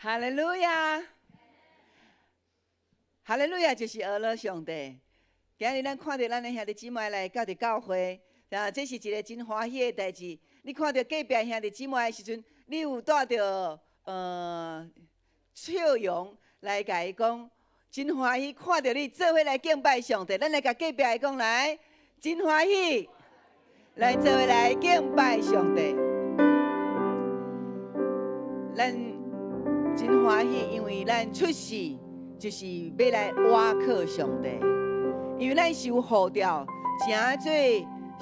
哈利路亞，哈利路亞，就是呵咾上帝。今日咱看著咱的兄弟姊妹來到佇教會，啊，這是一个真歡喜的代誌。你看著隔壁兄弟姊妹的時陣，你有帶著笑容來共伊講，真歡喜看著你做伙來敬拜上帝。咱來共隔壁的講來，真歡喜，來做伙來敬拜上帝。咱真歡喜，因為咱出世就是欲來倚靠上帝，因為咱是有呼召，成做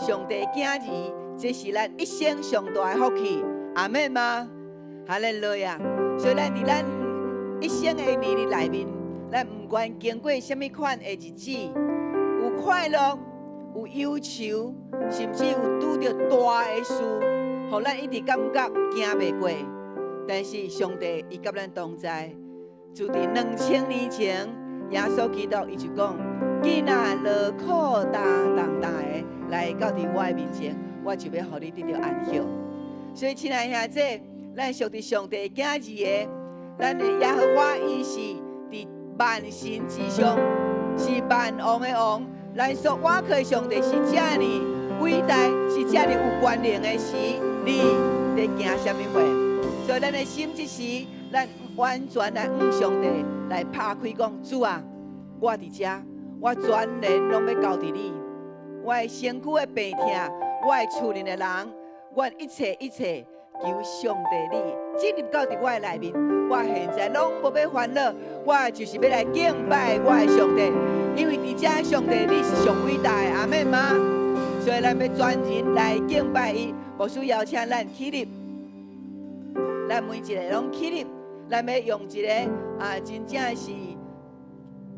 上帝囝兒，這是咱一生上大的福氣。阿們嗎？哈利路亞！所以咱佇咱一生的年日內面，咱毋管經過啥物款的日子，有快樂，有憂愁，甚至有拄著大的事，予咱一直感覺行袂過。但是上帝伊佮咱同在，就佇2000年前，耶穌基督伊就講：囝仔勞苦擔重擔的來到佇我的面前，我就欲予你得著安息。所以，親愛兄弟，咱屬佇上帝囝兒的，咱的耶和華伊是佇萬神之上，是萬王的王。咱所倚靠的上帝是遮爾偉大，是遮爾有權能的時，你佇驚啥物貨？所以，咱的心這時，咱完全來向上帝來拍開講：主啊，我佇遮，我全然攏欲交佇你。我的身軀的病痛，我的厝裡的人，我一切一切，求上帝你進入到佇我的內面。我現在攏無欲煩惱，我就是欲來敬拜我的上帝，因為佇遮上帝你是上偉大的，阿們嗎？所以咱欲全人來敬拜伊，牧師邀請咱起立。咱每一个攏起立，咱欲用一个啊，真正是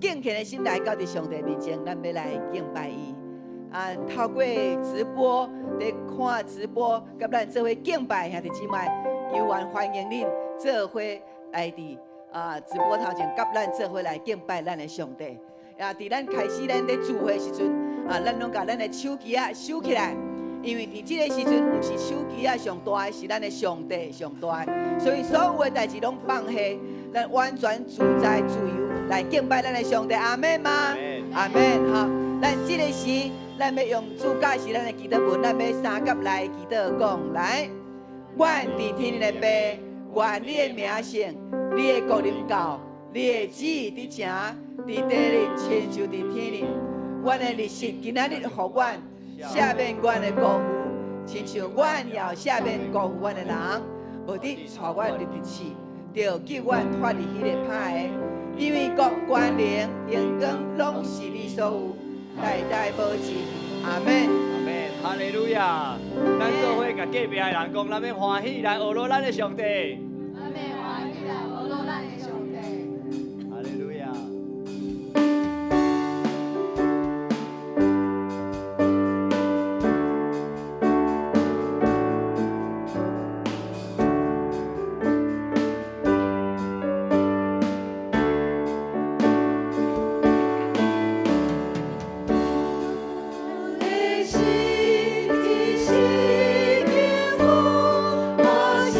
敬虔的心來到佇上帝面前，咱欲來敬拜伊。啊，透過直播佇看直播，佮咱做伙敬拜兄弟姊妹，猶原歡迎恁做伙來佇啊直播頭前，佮咱做伙來敬拜咱的上帝。啊，佇咱開始咱佇聚會時陣，啊，咱攏共咱的手機仔收起來。因為佇這个時陣，毋是手機仔上大的，是咱的上帝上大的，所以所有的代誌攏放下，咱完全自在自由來敬拜咱的上帝。阿們嗎？阿們。好，咱這个時，咱欲用主教示咱的祈禱文，咱欲三佮來祈禱講來。阮佇天頂的父，願你的名聖，你的國臨到，你的旨意佇成，佇地裡親像佇天頂。阮的日食今仔日予阮。赦免阮的辜負，親像阮也赦免辜負阮的人，無得帶阮入佇試，著救阮脫離彼個歹的。因為國權能榮光攏是你所有，代代無盡。阿們。阿們，哈利路亞！咱做伙共隔壁的人講，咱欲歡喜來呵咾咱的上帝。咱欲歡喜來呵咾咱的上帝。哈利路亞。你心的是坚固，我心。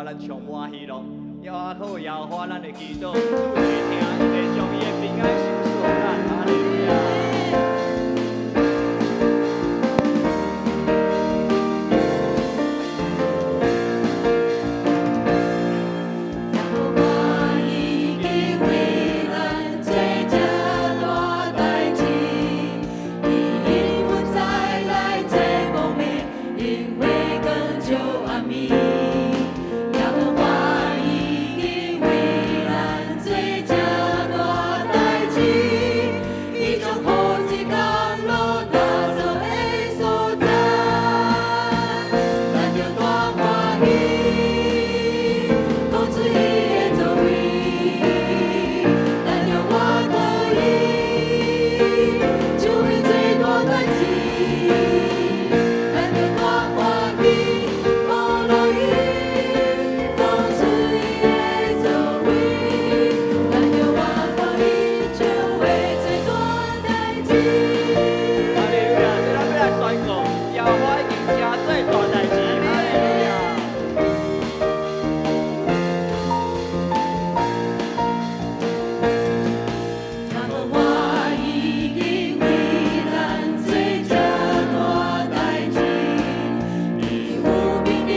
華，咱充滿喜樂。倚靠耶和華，咱的祈禱，主會聽，伊會將伊的平安賞賜予咱。哈利路亞。耶和華已經為咱做這大代誌，伊應允再來這光明，因為光照暗暝。耶和華已經為咱做這大代誌，伊將雨水降落踏草的所在，咱著大歡喜，講出伊的作為，咱著倚靠伊，就會做大代誌。咱著大歡喜，學落伊，講出伊的作為，咱著倚靠伊，就會做大代誌。哈利路亞！所以咱欲來宣告，耶和華已經成做大代誌。哈利路亞！耶和華已經為咱做這大代誌，伊有命令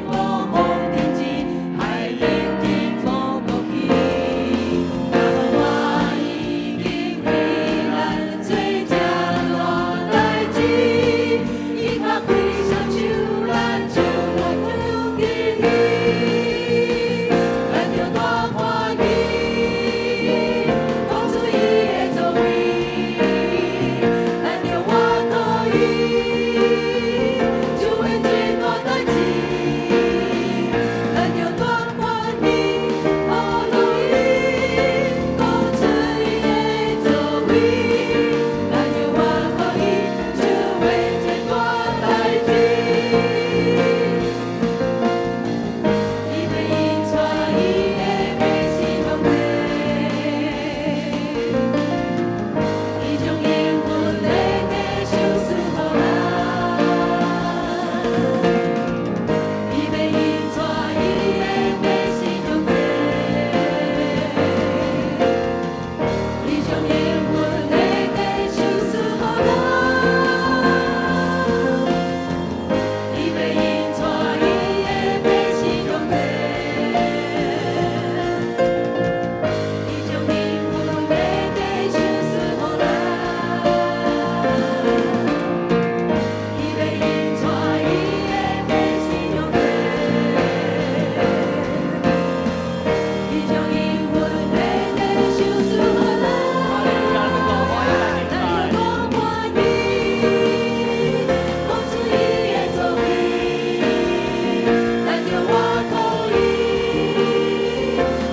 暴風停止，海聆聽無過去。耶和華已經為咱做這大代誌，伊較開雙手，咱就來求見伊，咱著大歡喜，講出伊的作為，咱著倚靠伊，就會做大代誌。咱著大歡喜，學落伊，講出伊的作為，咱著倚靠伊，就會做大代誌。伊欲引帶伊的百姓向前，伊將應允的地賞賜予咱。伊欲引帶伊的百姓向前，伊將應允的地賞賜予咱。伊欲引帶伊的百姓向前，伊將應允的地賞賜予咱。伊欲引帶伊的百姓向前，伊將應允的地賞賜予咱。哈利路亞！咱大歡喜來敬咱拜。著大歡喜，講出伊的作為，咱著倚靠伊，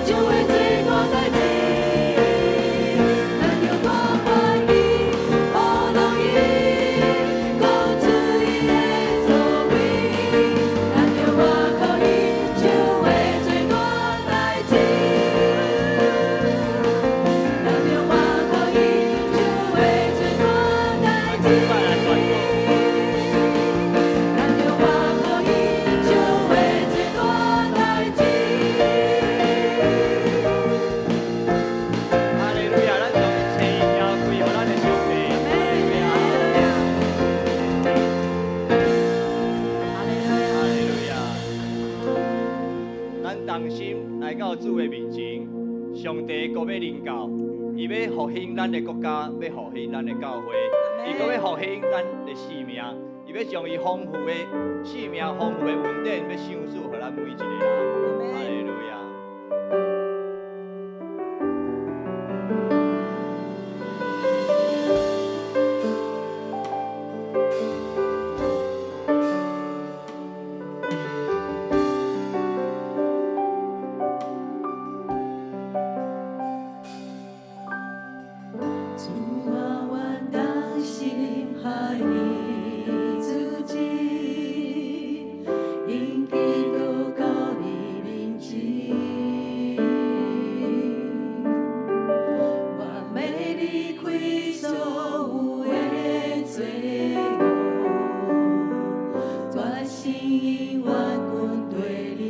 就會做大代誌。咱著大歡喜，學落伊，講出伊的作為，咱著倚靠伊，就會做大代誌。咱著倚靠伊，就會做大代誌。咱來宣告。咱著倚靠伊，就會做大代誌。哈利路亞！咱將一切榮耀歸予咱的上帝。哈利路亞！哈利路亞！咱同心來到主的面前，上帝閣欲臨到，伊欲復興咱的國家，欲復興咱的教會，伊閣欲復興咱的性命，伊欲將伊豐富的性命、豐富的恩典，欲賞賜予咱每一個人。哈利路亞！主啊，阮同心合意主旨，引基督到你面前，我欲離開所有的罪惡，決心永遠跟隨你。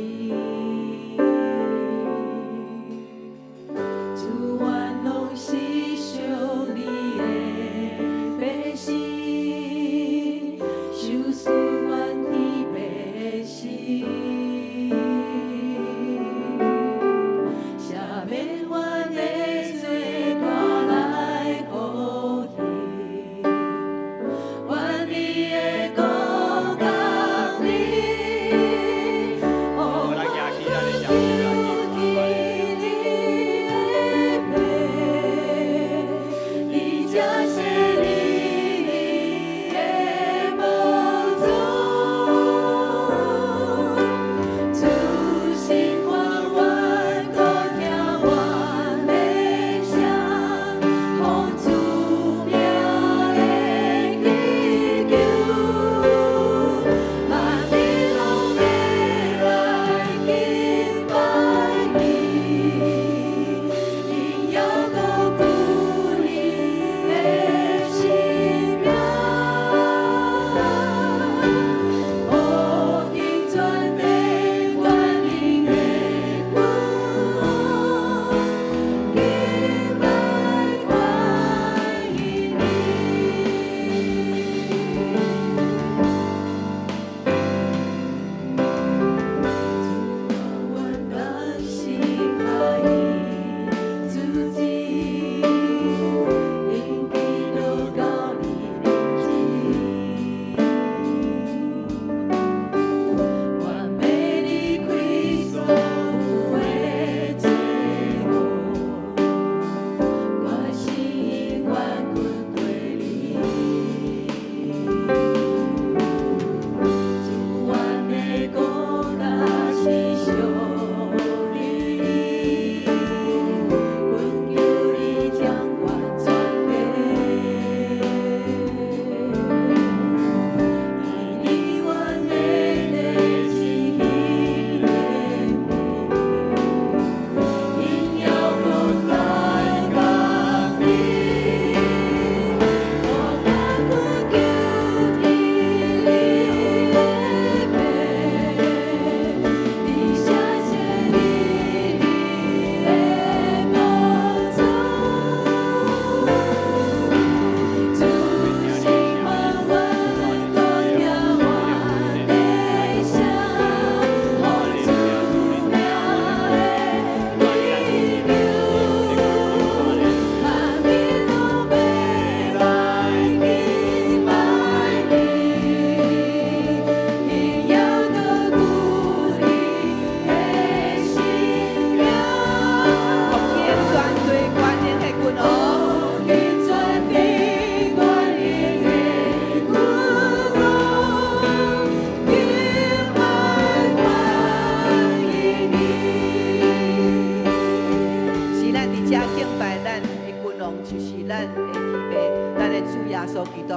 耶穌基督，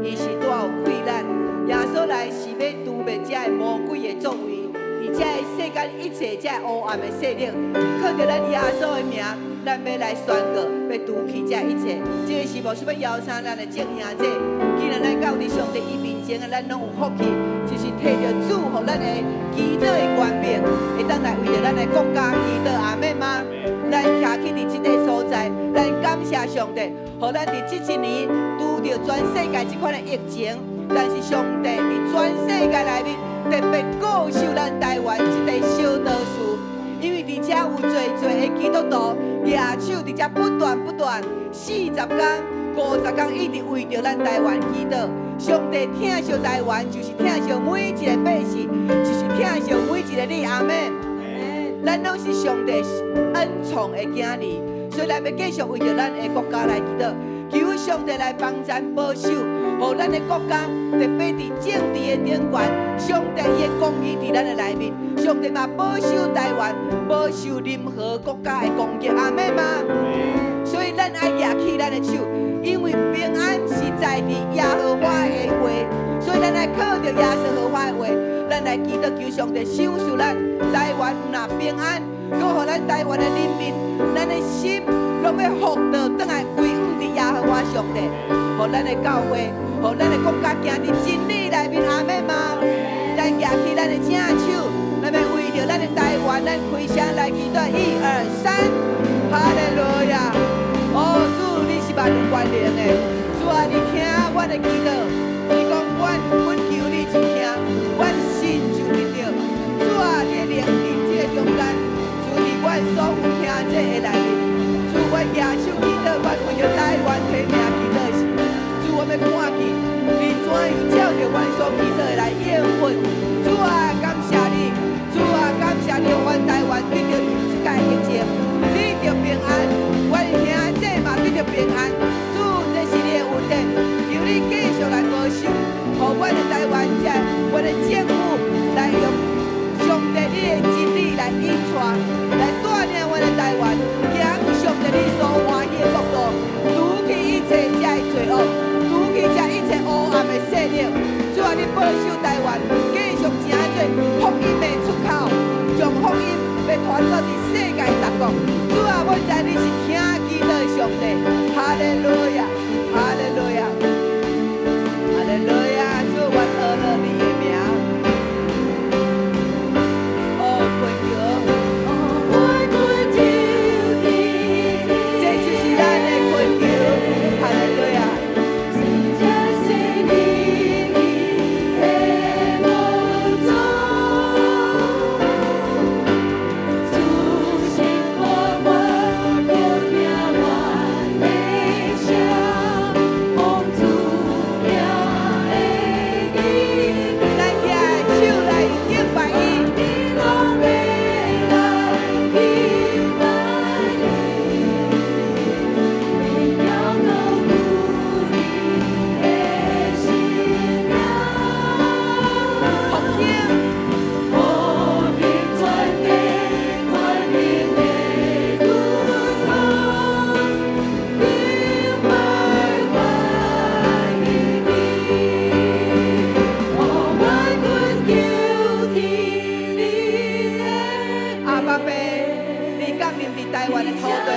伊是帶有氣力。耶穌來是欲除滅這个魔鬼的作為，佇這个世間一切這个烏暗的勢力，靠著咱耶穌的名，咱欲來宣告，欲除去這一切。這个是牧師欲邀請咱的眾兄弟，既然咱到佇上帝伊面前的，咱攏有福氣，就是提著主予咱的祈禱的權柄，會當來為著咱的國家祈禱，阿們嗎？咱徛起佇這个所在，咱感謝上帝，予咱佇這一年拄著全世界這款的疫情，但是上帝佇全世界內面特別顧守咱台灣這個小島嶼，因為佇遮有濟濟的基督徒舉手佇遮不斷不斷40工、50工，一直為著咱台灣祈禱。上帝疼惜台灣，就是疼惜每一个百姓，就是疼惜每一个你，阿們。咱攏是上帝恩寵的囝兒，所以咱欲繼續為著咱的國家來祈禱，求上帝來幫贊保守，予咱的國家特別佇政治的頂懸，上帝伊的公義佇咱的內面，上帝嘛保守台灣，無受任何國家的攻擊，阿們嗎？所以咱愛舉起咱的手，因為平安是在佇耶和華的話，所以咱愛靠著耶和華的話，咱來祈禱求上帝賞賜咱台灣毋但平安，閣予咱台灣的人民，咱的心攏欲復倒轉來歸向佇耶和華上帝，予咱的教會，予咱的國家行佇真理內面，阿們嗎？咱舉起咱的正手，咱欲為著咱的台灣，咱開聲來祈禱，一二三，哈利路亞！哦，主，你是萬有權能的，主啊，你聽阮的祈禱，你講阮懇求你就聽，阮信就得著。主啊，你的靈佇這个中間，主佇阮所有兄弟的內面，主，阮舉手祈禱，阮為著台灣提名祈禱時，主，我欲看見你怎樣照著阮所祈禱的來應允。主啊，感謝你，主啊，感謝你，予阮台灣得著這個疫情，得著平安，阮兄弟嘛得著平安。主，這是你的恩典，求你繼續來保守，予阮的台灣這阮的政府來用上帝你的真理來引帶，來帶領阮的台灣，行上帝你所歡喜的國度，除去一切這个罪惡，除去這一切烏暗的勢力。主啊，你保守台灣，繼續成做福音的出口，將福音欲傳到佇世界各國。主啊，我知你是聽祈禱的上帝，哈利路亞，哈利路亞，哈利路亞，主，我阿樂你的名。哦，困求，我困求天。這就是咱的困求，哈利路亞。這是你的寶座，主心看我，閣聽阮的聲，奉主名的祈求。咱舉手來敬拜伊。你攏欲來敬拜你，榮耀閣顧你的聖名。復興，復興全地權能的君王，敬拜歡迎你。哦，阮懇求天你的阿爸父，你降臨佇台灣的土地，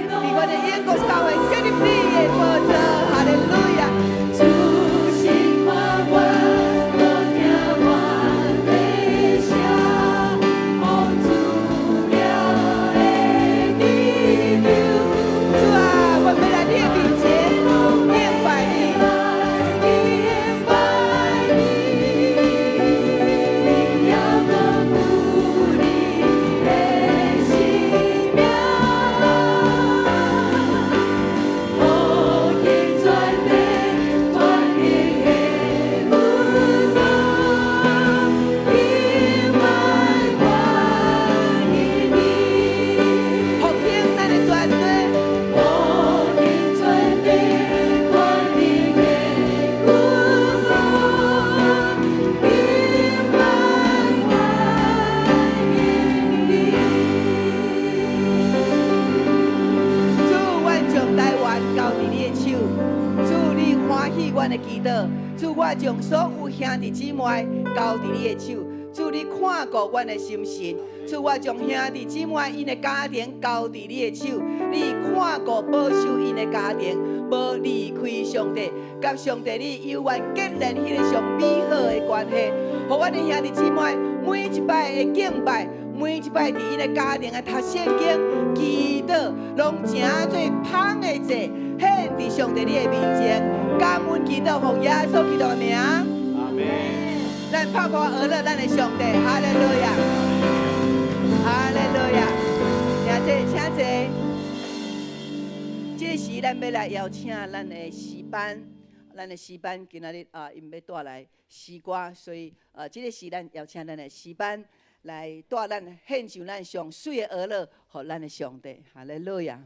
佇阮的英國教會設立你的寶座，哈利路亞。主心看我，閣聽阮的聲，奉主名的祈求。主啊，阮欲來你的面前敬拜你。來敬拜你，榮耀閣顧你的聖名。復興全地權阮的祈禱。主，我將所有兄弟姊妹交佇你的手。主，你看顧阮的心神。主，我將兄弟姊妹𪜶的家庭交佇你的手。你看顧保守𪜶的家庭，無離開上帝，佮上帝你猶原建立彼个上美好的關係。予阮的兄弟姊妹每一擺的敬拜，每一擺佇𪜶的家庭的讀聖經、祈禱，攏成做芳的祭，獻佇上帝你的面前。感恩祈禱，奉耶穌基督的名。阿門。咱拍鼓呵樂咱的上帝，哈利路亞，哈利路亞。請坐，請坐。這時，咱欲來邀請咱的詩班，咱的詩班今仔日啊，𪜶欲帶來詩歌，所以這个時咱邀請咱的詩班來帶咱獻上咱上媠的呵樂，予咱的上帝，哈利路亞。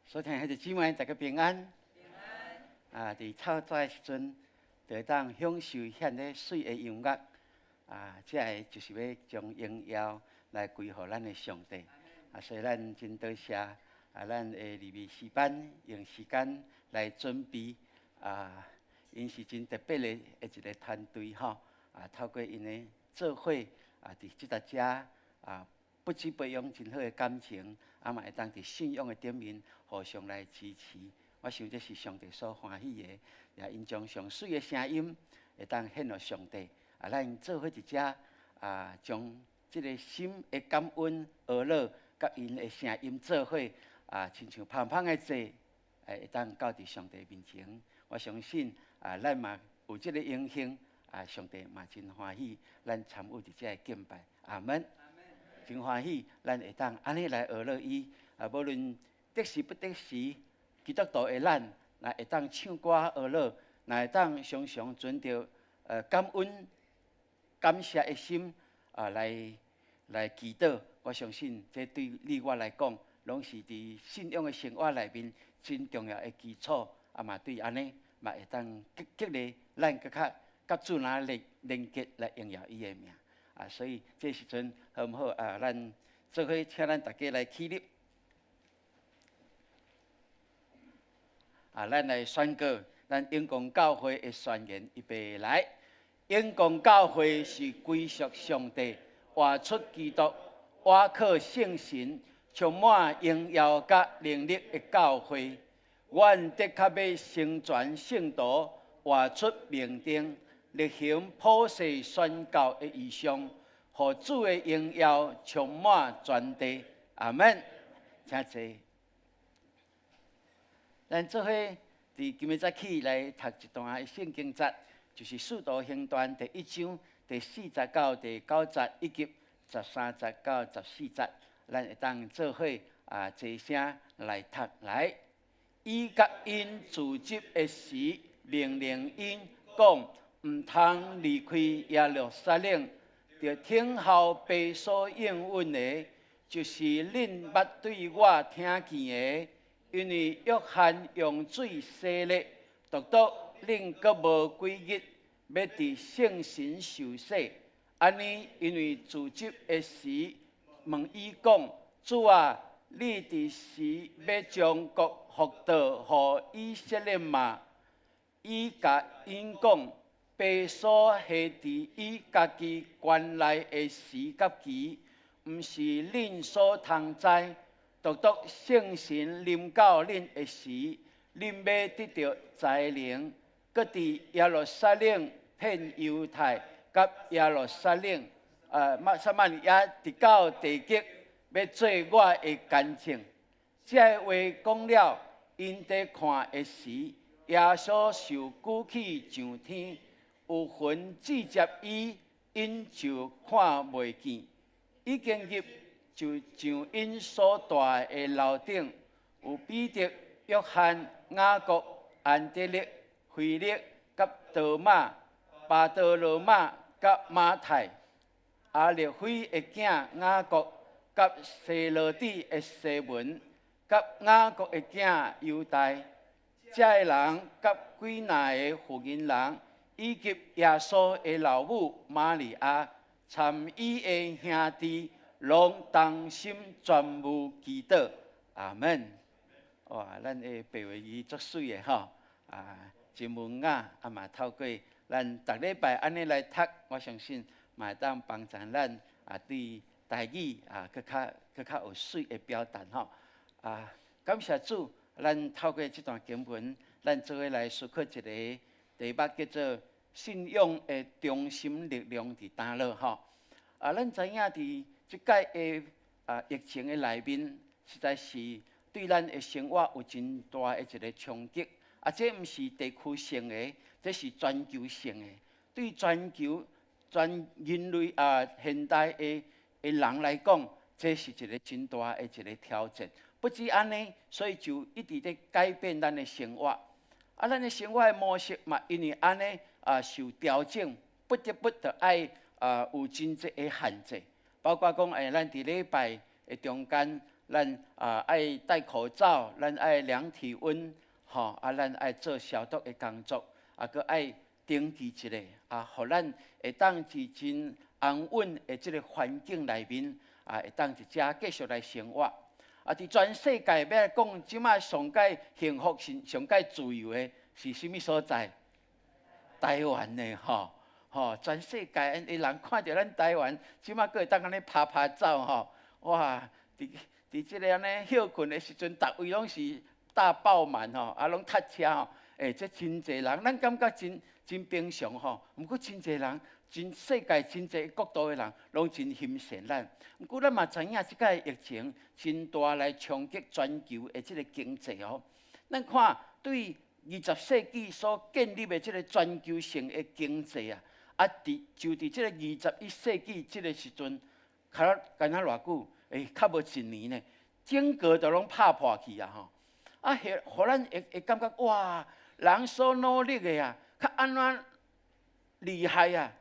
所聽兄弟姊妹，大家平安。啊，佇透早的時陣，就會當享受遐爾媠的音樂。啊，這个就是欲將榮耀來歸予咱的上帝。啊，所以咱真多謝啊，咱的利未詩班用時間來準備。啊，𪜶是真特別的一個團隊吼。啊，透過𪜶的做伙啊，佇這搭遮啊，不止培養真好的感情，啊嘛會當佇信仰的頂面互相來支持。我想這是上帝所歡喜的，也𪜶將上媠的聲音會當獻予上帝。啊，咱做伙佇遮啊，將這个心的感恩、呵樂，佮𪜶的聲音做伙啊，親像芳芳的祭，會當到佇上帝面前。我相信啊，咱嘛有這个榮幸啊，上帝嘛真歡喜，咱參與佇這个敬拜。阿門。真歡喜，咱會當按呢來呵樂伊啊，無論得時不得時，基督徒的咱，若會當唱歌呵樂，若會當常常存著感恩、感謝的心啊，來祈禱。我相信這對你我來講，攏是佇信仰的生活內面真重要的基礎。啊嘛對按呢，嘛會當激勵咱閣較佮主若連結來榮耀伊的名。啊，所以這時陣好毋好啊？咱做伙請咱大家來起立。啊，咱來宣告咱永光教會的宣言，預備來。永光教會是歸屬上帝，活出基督，倚靠聖神，充滿榮耀佮能力的教會。阮的確欲成全聖徒，活出命定，力行普世宣教的異象，予主的榮耀充滿全地。阿門。請坐。咱做伙佇今日早起來讀一段聖經節，就是《使徒行傳》第一章第四節到第九節，以及13節到14節。咱會當做伙啊，齊聲來讀來。伊共𪜶辭職的時，命令𪜶講，毋通離開耶路撒冷，著等候父所應允的，就是恁捌對我聽見的。因為約翰用水洗禮，獨獨恁閣無幾日，欲佇聖神受洗。按呢，因為辭職的時，問伊講：主啊，你這時欲將國復倒予以色列嗎？伊共𪜶講：父所下佇伊家己權內的時佮期，毋是恁所通知。獨獨聖神臨到恁的時，恁欲得著才能，閣佇耶路撒冷、遍猶太佮耶路撒冷，撒瑪利亞，直到地極，欲做我的見證。這話講了，𪜶佇看的時，耶穌受舉去上天，有雲遮接伊，𪜶就看袂見。已經入就上𪜶所蹛的樓頂，有彼得、約翰、雅各、安德烈、腓力、佮多馬、巴多羅買、佮馬太、亞勒腓的囝雅各、佮西羅底的西門、佮雅各的囝猶大，這个人佮幾若個婦人人，以及耶穌的老母瑪利亞，參伊的兄弟，攏同心專務祈禱。阿門。哇，咱的白話語足媠的吼，啊，真文雅，啊嘛透過咱逐禮拜按呢來讀，我相信嘛會當幫助咱啊對台語啊，閣較閣較有媠的表達吼。啊，感謝主，咱透過這段經文，咱做伙來思考一個題目，叫做信仰的中心力量佇佗落吼。啊，咱知影佇這擺的啊疫情的內面，實在是對咱的生活有真大的一个衝擊。啊，這毋是地區性的，這是全球性的。對全球全人類啊現代的人來講，這是一个真大的一个挑戰。不止按呢，所以就一直咧改變咱的生活。啊，咱的生活的模式嘛，因為按呢啊受調整，不得不著愛啊有真濟的限制。包括講，咱佇禮拜的中間，咱啊愛戴口罩，咱愛量體溫，吼啊，咱愛做消毒的工作，啊，閣愛登記一下，啊，予咱會當佇真安穩的這个環境內面，啊，會當佇遮繼續來生活。啊，佇全世界欲來講，這擺上蓋幸福、上蓋自由的是啥物所在？台灣的吼，吼，全世界的人看著咱台灣，這馬閣會當按呢拍拍走吼，哇！佇這个按呢歇睏的時陣，逐位攏是大爆滿吼，啊，攏塞車吼，欸，這真濟人，咱感覺真真平常吼。毋過真濟人，真世界真濟國度的人，攏真欣羨咱。毋過咱嘛知影，這擺疫情真大來衝擊全球的這个經濟哦。咱看對20世紀所建立的這个全球性的經濟啊，啊，佇這个21世紀這个時陣，較敢若偌久？欸，較無一年呢，整個都攏拍破去啊！吼，啊，予咱會感覺哇，人所努力的啊，較按怎厲害啊，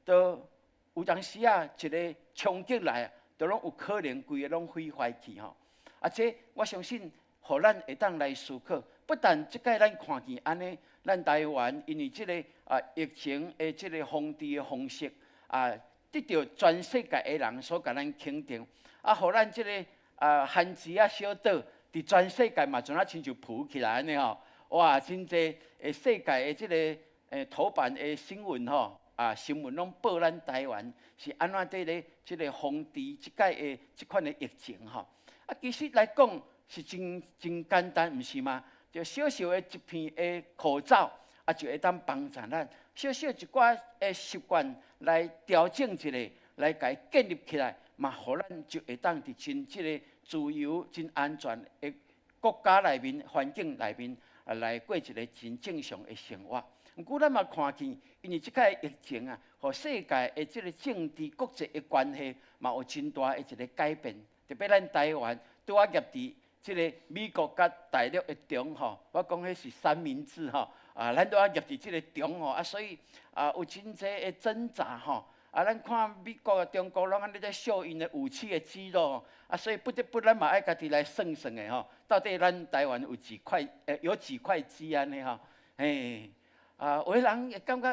都有當時啊，一个衝擊來啊，都攏有可能規个攏毀壞去吼。啊，這我相信，予咱會當來思考，不但這擺咱看見按呢，咱台灣因為這个啊疫情的這个防治的方式啊，得著全世界的人所共咱肯定。啊，予咱這个啊番薯仔小島，佇全世界嘛，像啊親像浮起來按呢吼，哇，真濟的世界的這个頭版的新聞吼，啊新聞攏報咱台灣是按怎佇咧這个防治這擺的這款的疫情吼。啊，其實來講是真真簡單，毋是嗎？就小小的一片的口罩，啊，就會當幫助咱。小小一寡的習慣來調整一下，來共伊建立起來。嘛，予咱就會當佇真這个自由、真安全的國家內面、環境內面，啊，來過一个真正常的生活。毋過咱嘛看見，因為這擺疫情啊，予世界的這个政治國際的關係嘛有真大的一个改變。特別咱台灣拄仔夾佇這个美國佮大陸的中吼，我講彼是三明治吼，啊，咱拄仔夾佇這个中吼，啊，所以啊有真濟的掙扎吼。啊，咱看美國啊、中國攏按呢咧秀𪜶的武器的肌肉，啊，所以不得不咱嘛愛家己來算算的吼，到底咱台灣有幾塊？有幾塊肌按呢吼？嘿，啊，有的人會感覺，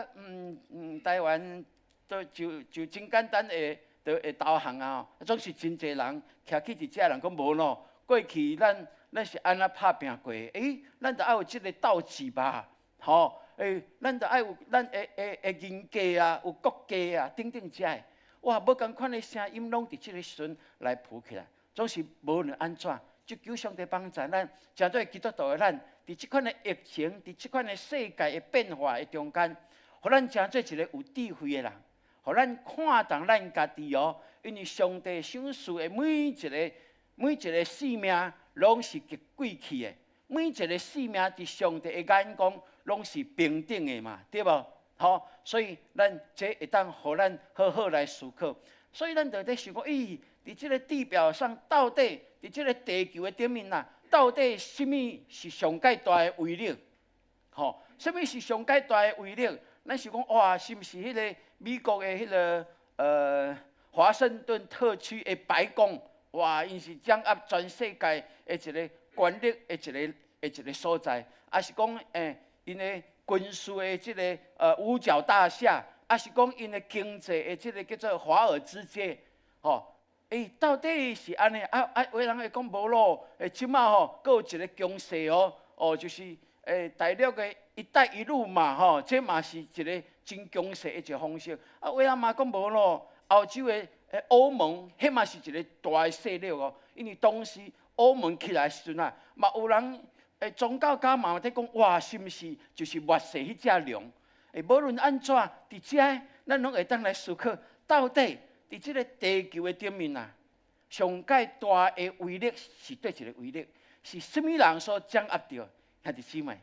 台灣都就真簡單會就會投降啊，總是真濟人徛起佇遮人講無咯，過去咱是按怎拍拚過？欸，咱著愛有這个鬥志吧，吼。欸，咱著愛有咱的人格啊，有國家啊，等等遮的，哇，無仝款的聲音攏佇這个時陣來浮起來，總是無論按怎，就求上帝幫助咱，成做基督徒的咱，佇這款的疫情，佇這款的世界的變化的中間，予咱成做一个有智慧的人，予咱看重咱家己哦，因為上帝賞賜的每一个性命，攏是極貴氣的，每一个性命佇上帝的眼光，攏是平等的嘛，對無？吼，所以咱這會當予咱好好來思考。所以咱就佇想講，咦，佇這个地表上，到底佇這个地球的頂面啊，到底啥物是上蓋大的威力？吼，啥物是上蓋大的威力？咱想講，哇，是毋是彼个美國的彼个華盛頓特區的白宮？哇，𪜶是掌握全世界的一个權力的一个所在，抑是講𪜶的軍事的這个五角大廈，抑是講𪜶的經濟的這个叫做華爾街，吼，欸，到底是按呢？啊啊，有的人會講無咯，欸，這馬吼，閣有一个強勢哦，哦，就是大陸的一帶一路嘛，吼，這嘛是一个真強勢的一个方式。啊，有的人嘛講無咯，歐洲的歐盟，彼嘛是一个大的勢力哦，因為當時歐盟起來的時陣啊，嘛有人。欸，宗教家嘛佇講，哇，是毋是就是末世彼隻龍？欸，無論按怎，佇遮咱攏會當來思考，到底佇這个地球的頂面啊，上蓋大的威力是佗一个威力？是啥物人所掌握著？兄弟姊妹，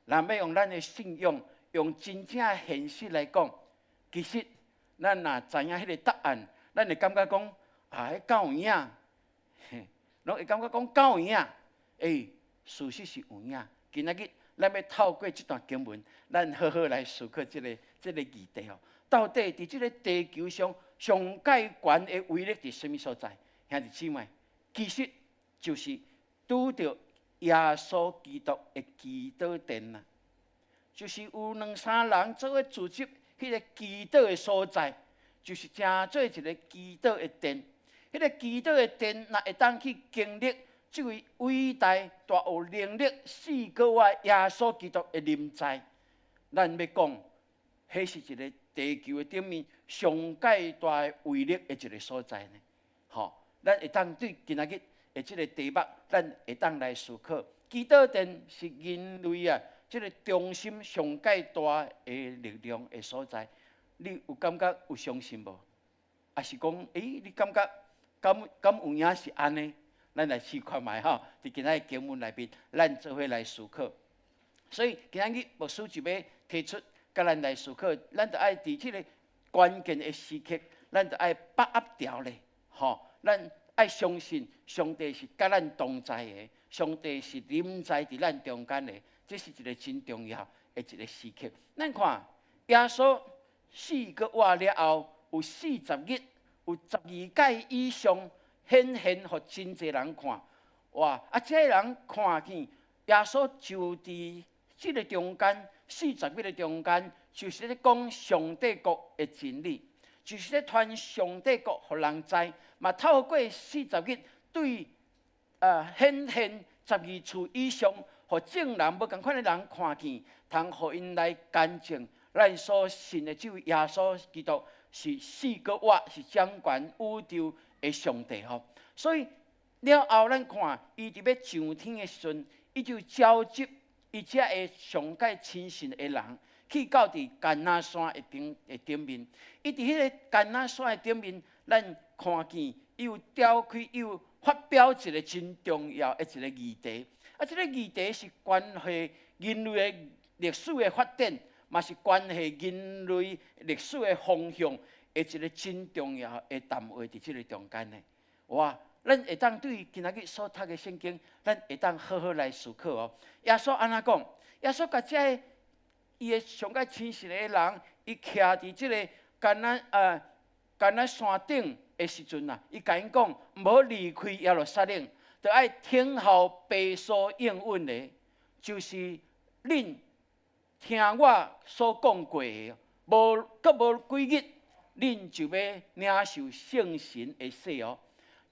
若欲用咱的信仰，用真正現實來講，其實咱若知影彼个答案，咱會感覺講啊，彼敢有影？攏會感覺講敢有影？欸，事實是有影。今仔日咱欲透過這段經文，咱好好來思考這个議題哦。到底佇這个地球上上蓋懸的威力佇啥物所在？兄弟姊妹，其實就是拄著耶穌基督的祈禱殿啊，就是有兩三人做伙聚集彼个祈禱的所在，就是成做一个祈禱的殿。彼个祈禱的殿，若會當去經歷這位偉大、大有能力、四個外耶穌基督的臨在，咱欲講，彼是一个地球的頂面上蓋大的威力的一个所在呢。吼，咱會當對今仔日的這个題目，咱會當來思考。祈禱殿是人類啊，這个中心上蓋大的力量的所在。你有感覺有相信無？抑是講，你感覺敢有影是按呢？咱來試看覓吼，佇今仔日經文內面，咱做伙來思考。所以今仔日牧師就欲提出，共咱來思考，咱著愛佇這个關鍵的時刻，咱著愛把握牢咧，吼！咱愛相信上帝是佮咱同在的，上帝是臨在佇咱中間的，這是一个真重要的一个時刻。咱看耶穌死閣活了後，有四十日，有12擺以上顯現予真濟人看，哇！啊，這个人看見耶穌就佇這个中間，四十日的中間，就是咧講上帝國的真理，就是咧傳上帝國予人知。嘛，透過四十日對顯現12次以上，予眾人無仝款的人看見，通予𪜶來見證咱所信的這位耶穌基督是死閣活，是掌權宇宙的上帝吼。所以了後，咱看伊佇欲上天的時陣，伊就召集伊遮个上蓋親信的人，去到佇橄欖山的頂面。伊佇彼个橄欖山的頂面，咱看見伊有召開，伊有發表一个真重要的一个議題。啊，這个議題是關係人類的歷史的發展，嘛是關係人類歷史的方向的一个真重要的談話，佇這个中間的。哇！咱會當對今仔日所讀的聖經，咱會當好好來思考哦。耶穌按怎講？耶穌共這个伊的上蓋親信的人，伊徛佇這个橄欖山頂的時陣啊，伊共𪜶講，毋好離開耶路撒冷，著愛等候父所應允的，就是恁聽我所講過的，無閣無幾日，恁就欲領受聖神的洗哦。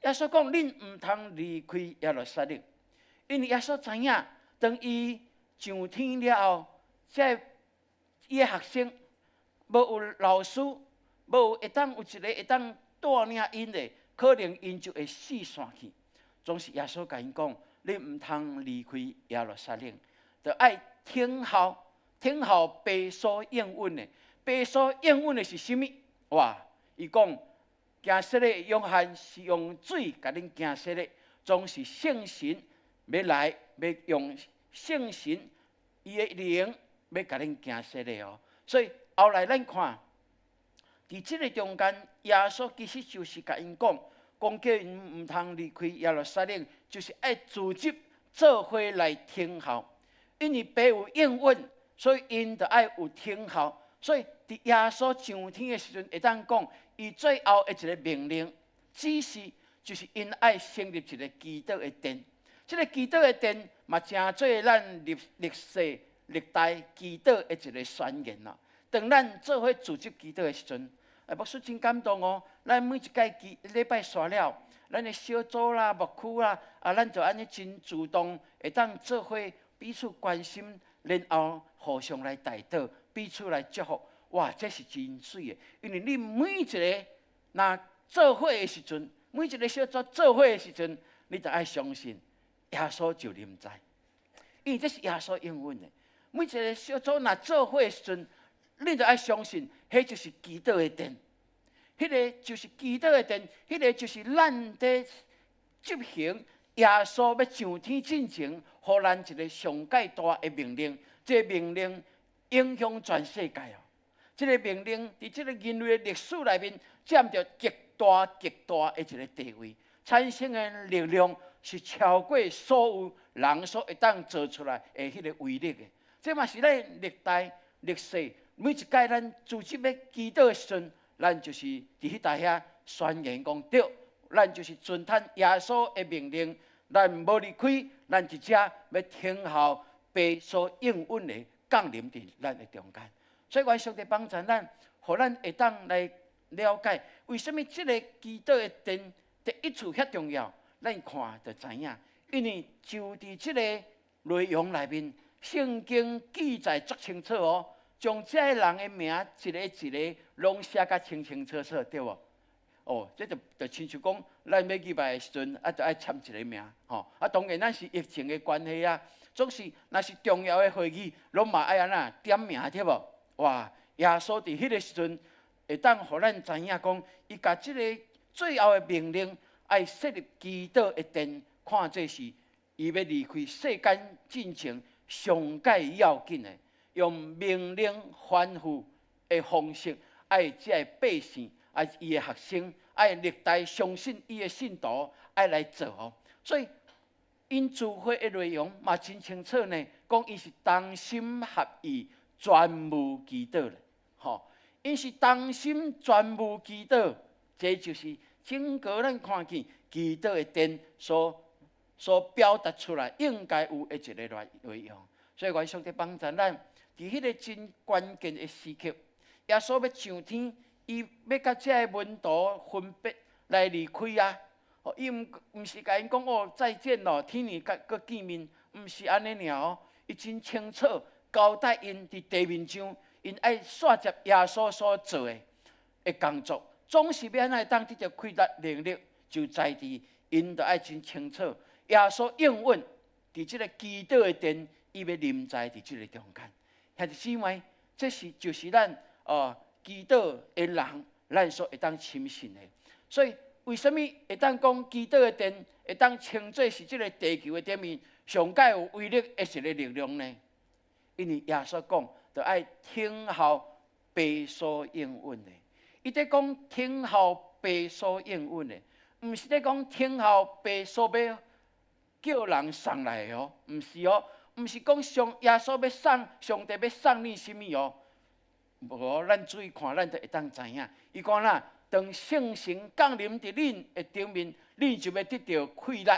耶穌講，恁毋通離開耶路撒冷，因為耶穌知影，當伊上天了後，這伊的學生無有老師，無有會當有一个會當帶領𪜶的，可能𪜶就會四散去。總是耶穌共𪜶講，恁毋通離開耶路撒冷，著愛等候，等候父所應允的。父所應允的是啥物？哇！伊講，行洗禮約翰是用水共恁行洗禮，總是聖神欲來，欲用聖神伊的靈欲共恁行洗禮哦。所以後來咱看，佇這个中間，耶穌其實就是共𪜶講，講叫𪜶毋通離開耶路撒冷，就是愛組織做伙來等候。因為父有應允，所以𪜶著愛有等候。所以佇耶穌上天的時陣，會當講，伊最後的一个命令指示，就是𪜶愛成立一个祈禱的殿。這个祈禱的殿嘛，成做咱歷歷世歷代祈禱的一个宣言啦。當咱做伙組織祈禱的時陣，牧師真感動哦。咱每一擺祈禮拜煞了，咱的小組啦、牧區啦，啊，咱就按呢真主動，會當做伙彼此關心，然後互相來代禱，彼此來祝福。哇，這是真媠的，因為你每一个若做伙的時陣，每一個小組做伙的時陣，你著愛相信耶穌就臨在，因為這是耶穌應允的。每一个小組若做伙的時陣，你著愛相信，彼就是祈禱的殿，彼个就是祈禱的殿，彼个就是咱佇執行耶穌欲上天進前，予咱一个上蓋大的命令。這个命令影響全世界哦。這个命令佇這个人類的歷史內面佔著極大極大的一个地位，產生的力量是超過所有人所會當做出來的彼个威力的。這嘛是咱歷代歷世每一擺咱組織欲祈禱的時陣，咱就是佇彼台遐宣言講對，咱就是遵趁耶穌的命令，咱無離開，咱佇遮欲等候父所應允的降臨佇咱的中間。所以，願上帝幫助咱，予咱會當來了解，為啥物這个祈禱的殿第一次遐重要？咱看就知影，因為就佇這个內容內面，聖經記載足清楚哦。將這个人的名一个一个攏寫甲清清楚楚，對無？哦，這就親像講，咱欲入來的時陣，啊，就愛簽一个名，吼。啊，當然咱是疫情的關係啊，總是若是重要的會議，攏嘛愛按怎點名，對無？哇！耶穌佇彼个時陣，會當予咱知影講，伊共這个最後的命令，愛設立祈禱的殿，看做是伊欲離開世間進前上蓋要緊的，用命令吩咐的方式，愛這个百姓，愛伊的學生，愛歷代相信伊的信徒，愛來做哦。所以，𪜶聚會的內容嘛真清楚呢，講𪜶是同心合意，專務祈禱咧，吼，𪜶是同心專務祈禱，這就是整個咱看見祈禱的殿所表達出來應該有的一個內容。所以，願上帝幫助咱，佇彼個真關鍵的時刻，耶穌欲上天，伊欲佮這个門徒分別來離開啊！伊毋是共𪜶講哦再見咯，聽年閣見面，毋是按呢爾哦。伊真清楚交代𪜶佇地面上，𪜶愛煞接耶穌所做的工作，總是欲按怎會當得著氣力能力，就在佇𪜶著愛真清楚。耶穌應允佇這个祈禱的殿，伊欲臨在佇這个中間。兄弟姊妹，這是就是咱哦祈禱的人，咱所會當深信的。所以，為啥物會當講祈禱的殿會當稱做是這个地球的頂面上蓋有威力的一个力量呢？因為耶穌講，著愛聽候父所應允的。伊佇講聽候父所應允的，毋是佇講聽候父所欲叫人送來的哦，毋是哦，毋是講上耶穌欲送，上帝欲送你啥物哦。無，咱注意看，咱就會當知影。伊講啦，當聖神降臨佇恁的頂面，恁就欲得著氣力，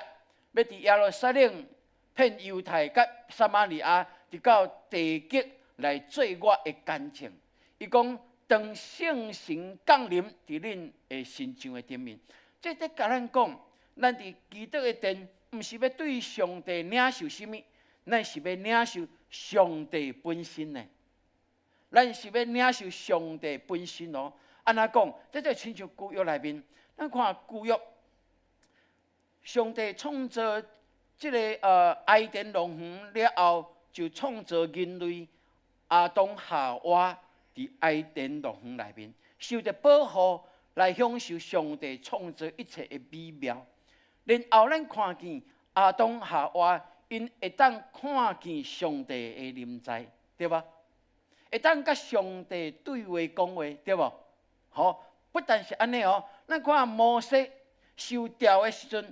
欲佇耶路撒冷、遍猶太佮撒瑪利亞，直到地極來做我的見證。伊講，當聖神降臨佇恁的身上的頂面，這佇共咱講，咱佇祈禱的殿，毋是欲對上帝領受啥物，咱是欲領受上帝本身的。咱是欲領受上帝本身哦。按怎講？這就親像舊約內面，咱看舊約，上帝創造這个伊甸樂園了後，就創造人類亞當夏娃佇伊甸樂園內面，受著保護來享受上帝創造一切的美妙。然後咱看見亞當夏娃，𪜶會當看見上帝的臨在，對無？會當佮上帝對話講話，對無？吼，不但是按呢哦，咱看摩西受召的時陣，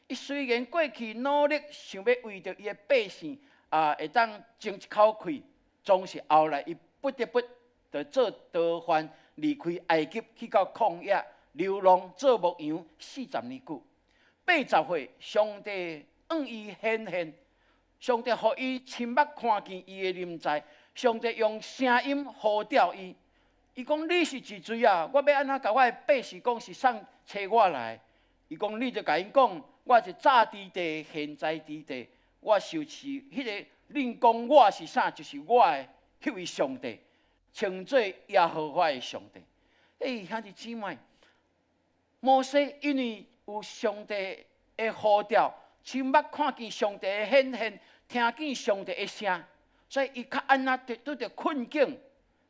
伊雖然過去努力想欲為著伊的百姓啊，會當爭一口氣，總是後來伊不得不著做逃犯離開埃及，去到曠野流浪做牧羊40年久。80歲，上帝向伊顯現，上帝予伊親目看見伊的臨在，上帝用聲音呼召伊。伊講你是一誰啊？我欲按怎共我的百姓講是啥差我來？伊講你就共𪜶講，我是早佇地，現在佇地，我就是彼个恁講我是啥，就是我的彼位上帝，稱做耶和華的上帝。欸，兄弟姊妹，摩西因為有上帝的呼召，親目看見上帝的顯現，聽見上帝的聲，所以伊較按怎拄著困境，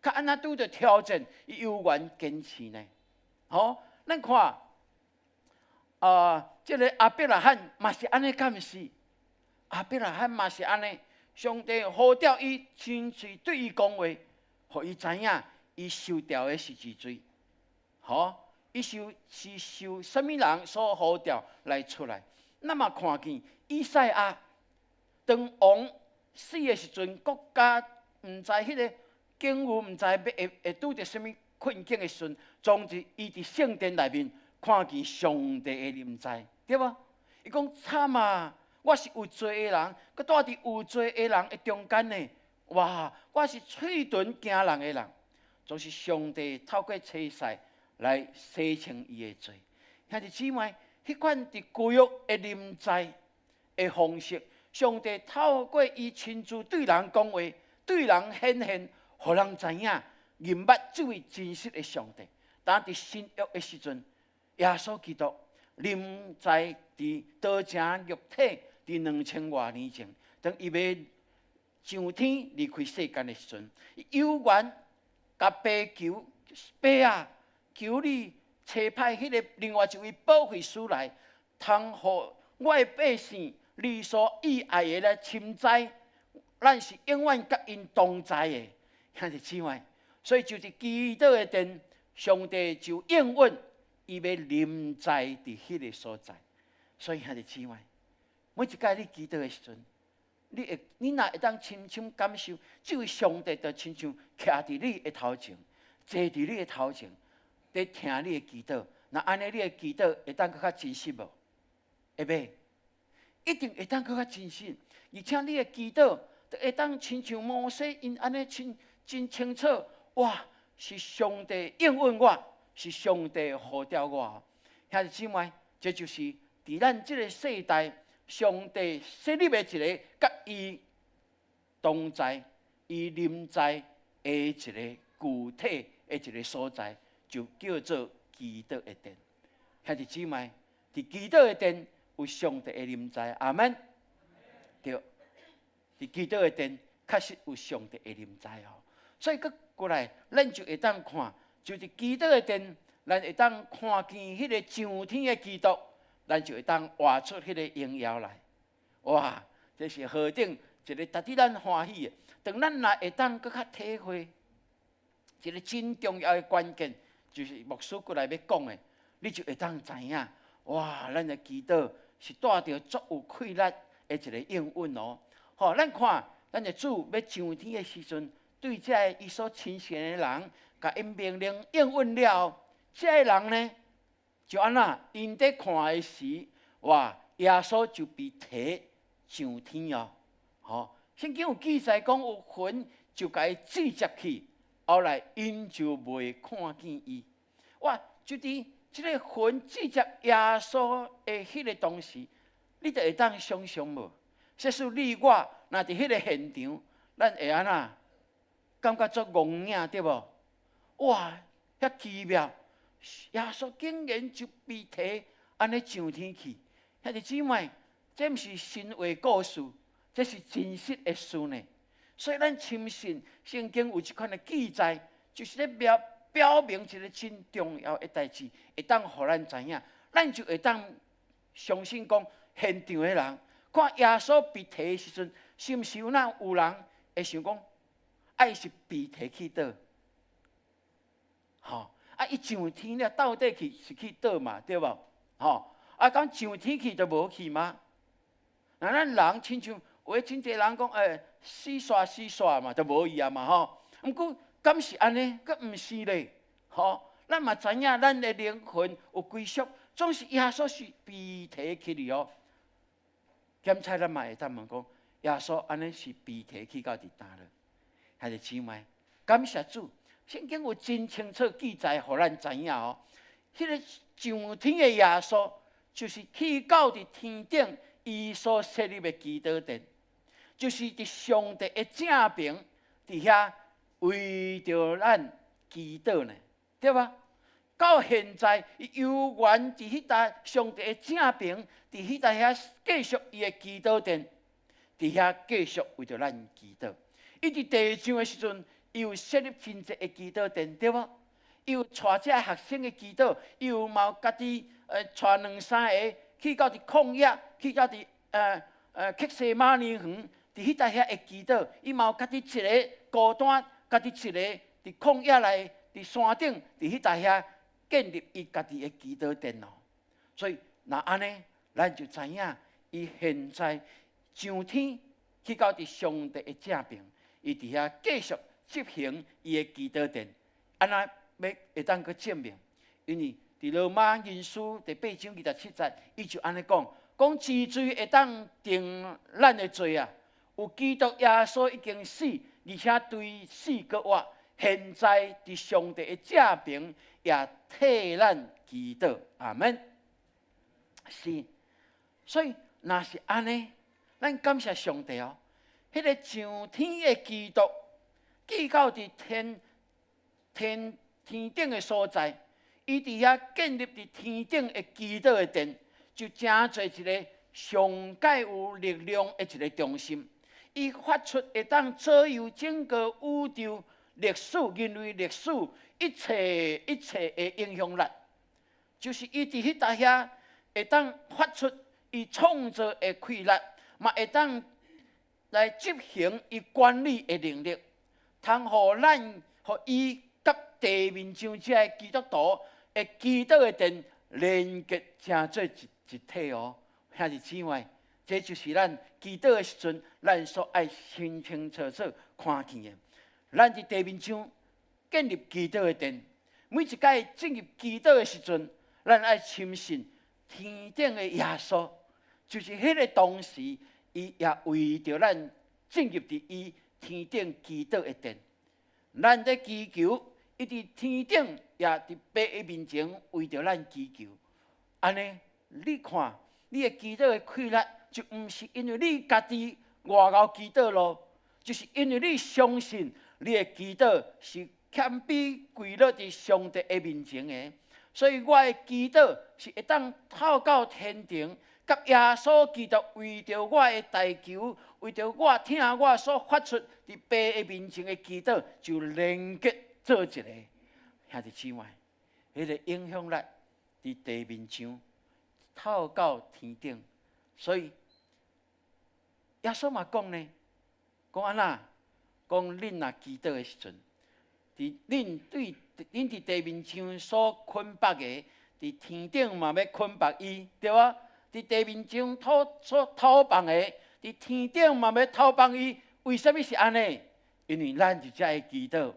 較按怎拄著挑戰，伊猶原堅持呢。吼，咱看，啊，這个亞伯拉罕嘛是按呢，敢毋是？亞伯拉罕嘛是按呢，上帝呼召伊親自對伊講話，予伊知影伊受召的是一誰。吼，伊受是受啥物人所呼召來出來？咱嘛看見以賽亞當王死的時陣，國家毋知彼个境遇，毋知欲會會拄著啥物困境的時陣，總之伊佇聖殿內面看見上帝的臨在，對無？伊講慘啊！我是有罪的人，閣蹛佇有罪的人的中間呢。哇！我是喙唇驚人的人，總是上帝透過差使來洗清伊的罪。兄弟姊妹，彼款佇舊約的臨在的方式，上帝透過伊親自對人講話，對人顯現，予人知影，認捌這位真實的上帝。當佇新約的時陣，耶穌基督臨在佇道成肉體，佇2000外年前，當伊欲上天離開世間的時陣，有緣共爸求，爸啊，求你差派彼个另外一位保惠師來，通予我的百姓，你所喜愛的來深知，咱是永遠佮𪜶同在的，兄弟姊妹。所以就佇祈禱的殿，上帝就應允，伊欲臨在佇彼个所在。所以兄弟姊妹，每一擺你祈禱的時陣，你會，你若會當深深感受，這位上帝就親像徛佇你的頭前，坐佇你的頭前，佇聽你的祈禱。若按呢，你的祈禱會當閣較真實無？會袂？一定會當閣較真實，而且你的祈禱，就會當親像摩西𪜶按呢真真清楚，哇！是上帝應允我，是上帝呼召我。兄弟姊妹，這就是佇咱這个世代，上帝設立的一个佮伊同在、伊臨在的一个具體的一个所在，就叫做祈禱的殿。兄弟姊妹，佇祈禱的殿有上帝的臨在，阿門。對，佇祈禱的殿確實有上帝的臨在哦。所以閣過來，咱就會當看，就佇祈禱的殿，咱會當看見彼个上天的基督，咱就會當活出彼个榮耀來。哇！這是何等一个值得咱歡喜的。當咱若會當閣較體會一个真重要的關鍵，就是牧師過來欲講的，你就會當知影，哇！咱的祈禱是帶著足有氣力的一个應允哦。吼，咱看咱的主欲上天的時陣，對這个伊所親信的人，共𪜶命令應允了後，這个人呢，就按怎？𪜶佇看的時，哇！耶穌就被提上天哦。吼，聖經有記載講有雲就共伊載接去，後來𪜶就袂看見伊。哇！就佇這个雲載接耶穌的彼个當時，你就會當想象無？假使你我若佇彼个現場，咱會按怎？感覺足戇影對無？哇！遐奇妙！耶穌竟然就被提按呢上天去，兄弟姊妹，這毋是神話故事，這是真實的事呢。所以咱深信聖經有這款的記載，就是咧表明一个真重要的代誌，會當予咱知影，咱就會當相信講，現場的人看耶穌被提的時陣，是毋是有哪有人會想講，啊，伊是被提去佗？吼，啊，伊上天了，到底去是去佗嘛？對無？吼，啊，講上天去就無去嗎？若咱人親像有的真濟人講，欸，死煞死煞嘛，就無去啊嘛，吼。毋過，敢是按呢？閣毋是咧，吼。咱嘛知影，咱的靈魂有歸宿，總是耶穌是被提起去哦。檢查咱嘛會當問講，耶穌按呢是被提去到佇佗了？兄弟姊妹，感謝主，聖經有真清楚記載，予咱知影哦。彼个上天的耶穌，就是去到佇天頂，伊所設立的祈禱殿，就是佇上帝的正爿，佇遐為著咱祈禱呢，對吧？到現在，伊猶原佇彼搭上帝的正爿，佇彼搭遐繼續伊的祈禱殿，佇遐繼續為著咱祈禱。伊佇地上的時陣，伊有設立真濟的祈禱殿，對無？伊有帶這學生的祈禱，伊有嘛家己帶兩三个去到佇曠野，去到佇客西馬尼園，佇彼搭遐會祈禱。伊嘛有家己一个孤單，家己一个佇曠野內，佇山頂，佇彼搭遐建立伊家己的祈禱殿哦。所以，若按呢，咱就知影，伊現在上天去到佇上帝的正爿，伊佇遐繼續執行伊的祈禱殿。按怎欲會當閣證明？因為佇羅馬人書第八章27節，伊就按呢講：講治罪會當定咱的罪啊！有基督耶穌已經死，而且對死閣活，現在佇上帝的正爿也替咱祈禱。阿門。是，所以若是按呢，咱感謝上帝哦。彼个上天的基督，寄到佇天天天頂的所在，伊佇遐建立佇天頂的祈禱的殿，就成做一个上蓋有力量的一个中心。伊發出會當左右整個宇宙歷史、人類歷史一切一切的影響力，就是伊佇彼搭遐會當發出伊創造的氣力，嘛會當來執行伊管理的能力，通予咱、予伊佮地面上這个基督徒的祈禱的殿連結成做一一體哦，兄弟姊妹，這就是咱祈禱的時陣，咱所愛清清楚楚看見的。咱佇地面上建立祈禱的殿，每一擺進入祈禱的時陣，咱愛深信天頂的耶穌，就是彼个當時，伊也為著咱進入佇伊天頂祈禱的殿。咱咧祈求，伊佇天頂也佇父的面前為著咱祈求。按呢，你看，你的祈禱的氣力，就毋是因為你家己偌𠢕祈禱囉，就是因為你相信你的祈禱是謙卑跪落佇上帝的面前的，所以我的祈禱是會當透到天庭，佮耶穌基督為著我的代求，為著我疼我所發出佇父的面前的祈禱，就連結做一个。兄弟姊妹，彼个影響力佇地面上透到天頂，所以耶穌嘛講呢，講按怎？講恁若祈禱的時陣，佇恁對恁佇地面上所捆縛的，佇天頂嘛欲捆縛伊，對無？佇地面上所透放的，佇天頂嘛欲透放伊。為啥物是按呢？因為咱佇遮的祈禱，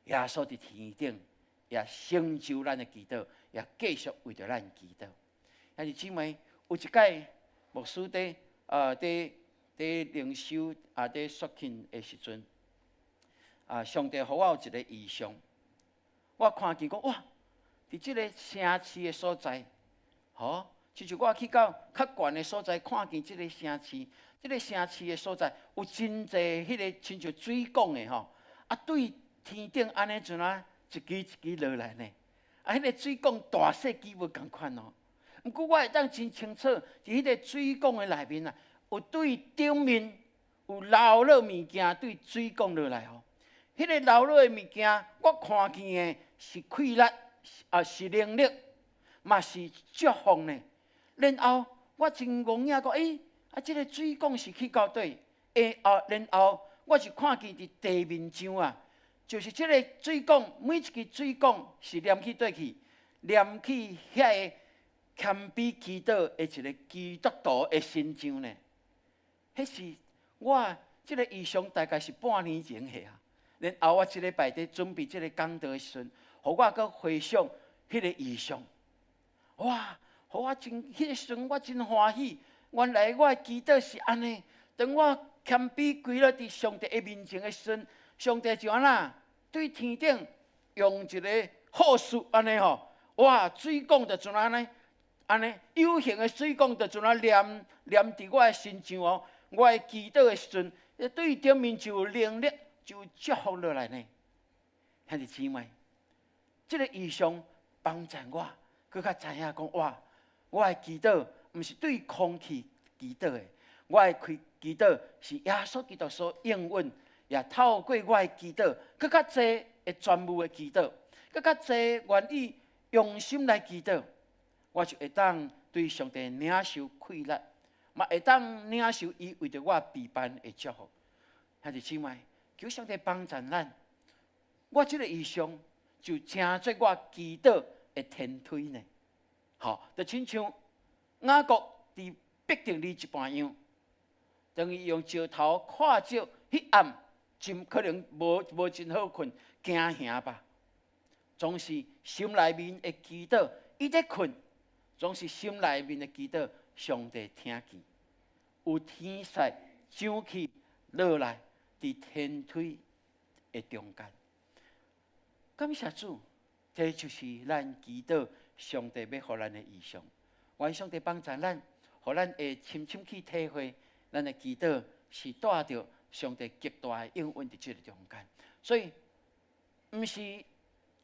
耶穌佇天頂也成就咱的祈禱，也繼續為著咱祈禱。兄弟姊妹，有一擺牧師佇靈修啊，佇說經的時陣，啊，上帝予我有一个異象，我看見講哇，佇這个城市的所在，吼，親像我去到較懸的所在，看見這个城市，這个城市的所在有真濟彼个親像水管的吼，啊，對天頂按呢像怎一支一支落來呢？啊，彼个水管大細支無仝款哦。毋過我會當真清楚，佇彼个水管的內面啊，有對頂面有流落物件對水管落來吼。彼个流落的物件，我看見的是氣力，啊是能力，嘛是祝福呢。然後我真戇影講，欸，啊，這个水管是去到佗？欸，啊，然後我是看見佇地面上啊，就是這个水管，每一支水管是連去佗去？連去遐个謙卑祈禱的一个基督徒的身上呢？彼是我這个異象，大概是半年前的啊。然後我這禮拜佇準備這个講道的時陣，予我閣回想彼个異象，哇！予我真，彼个時陣我真歡喜。原來我的祈禱是按呢，當我謙卑跪落佇上帝的面前的時陣，上帝就按怎對天頂用一个好事按呢吼，哇！水管就像按呢，按呢有形的水管就像怎連連佇我的身上哦。我的祈禱的時陣，對頂面就有能力，就有祝福落來呢。兄弟姊妹，這个異象幫助我，閣較知影講哇，我的祈禱毋是對空氣祈禱的，我的祈禱是耶穌基督所應允，也透過我的祈禱，閣較濟的專務的祈禱，閣較濟願意用心來祈禱，我就會當對上帝領受氣力，嘛會當領受伊為著我備辦的祝福。兄弟姊妹，求上帝幫助咱。我這个異象就成做我祈禱的天梯呢。吼，就親像雅各佇伯特利一半樣，當伊用石頭看著彼暗，真可能無真好睏，驚嚇吧。總是心內面的祈禱，伊咧睏，總是心內面的祈禱，上帝聽見，有天使上去落來，佇天梯的中間。感謝主，這就是咱祈禱上帝欲予咱的異象。願上帝幫助咱，予咱會深深去體會，咱的祈禱是帶著上帝極大的應允佇這个中間。所以，毋是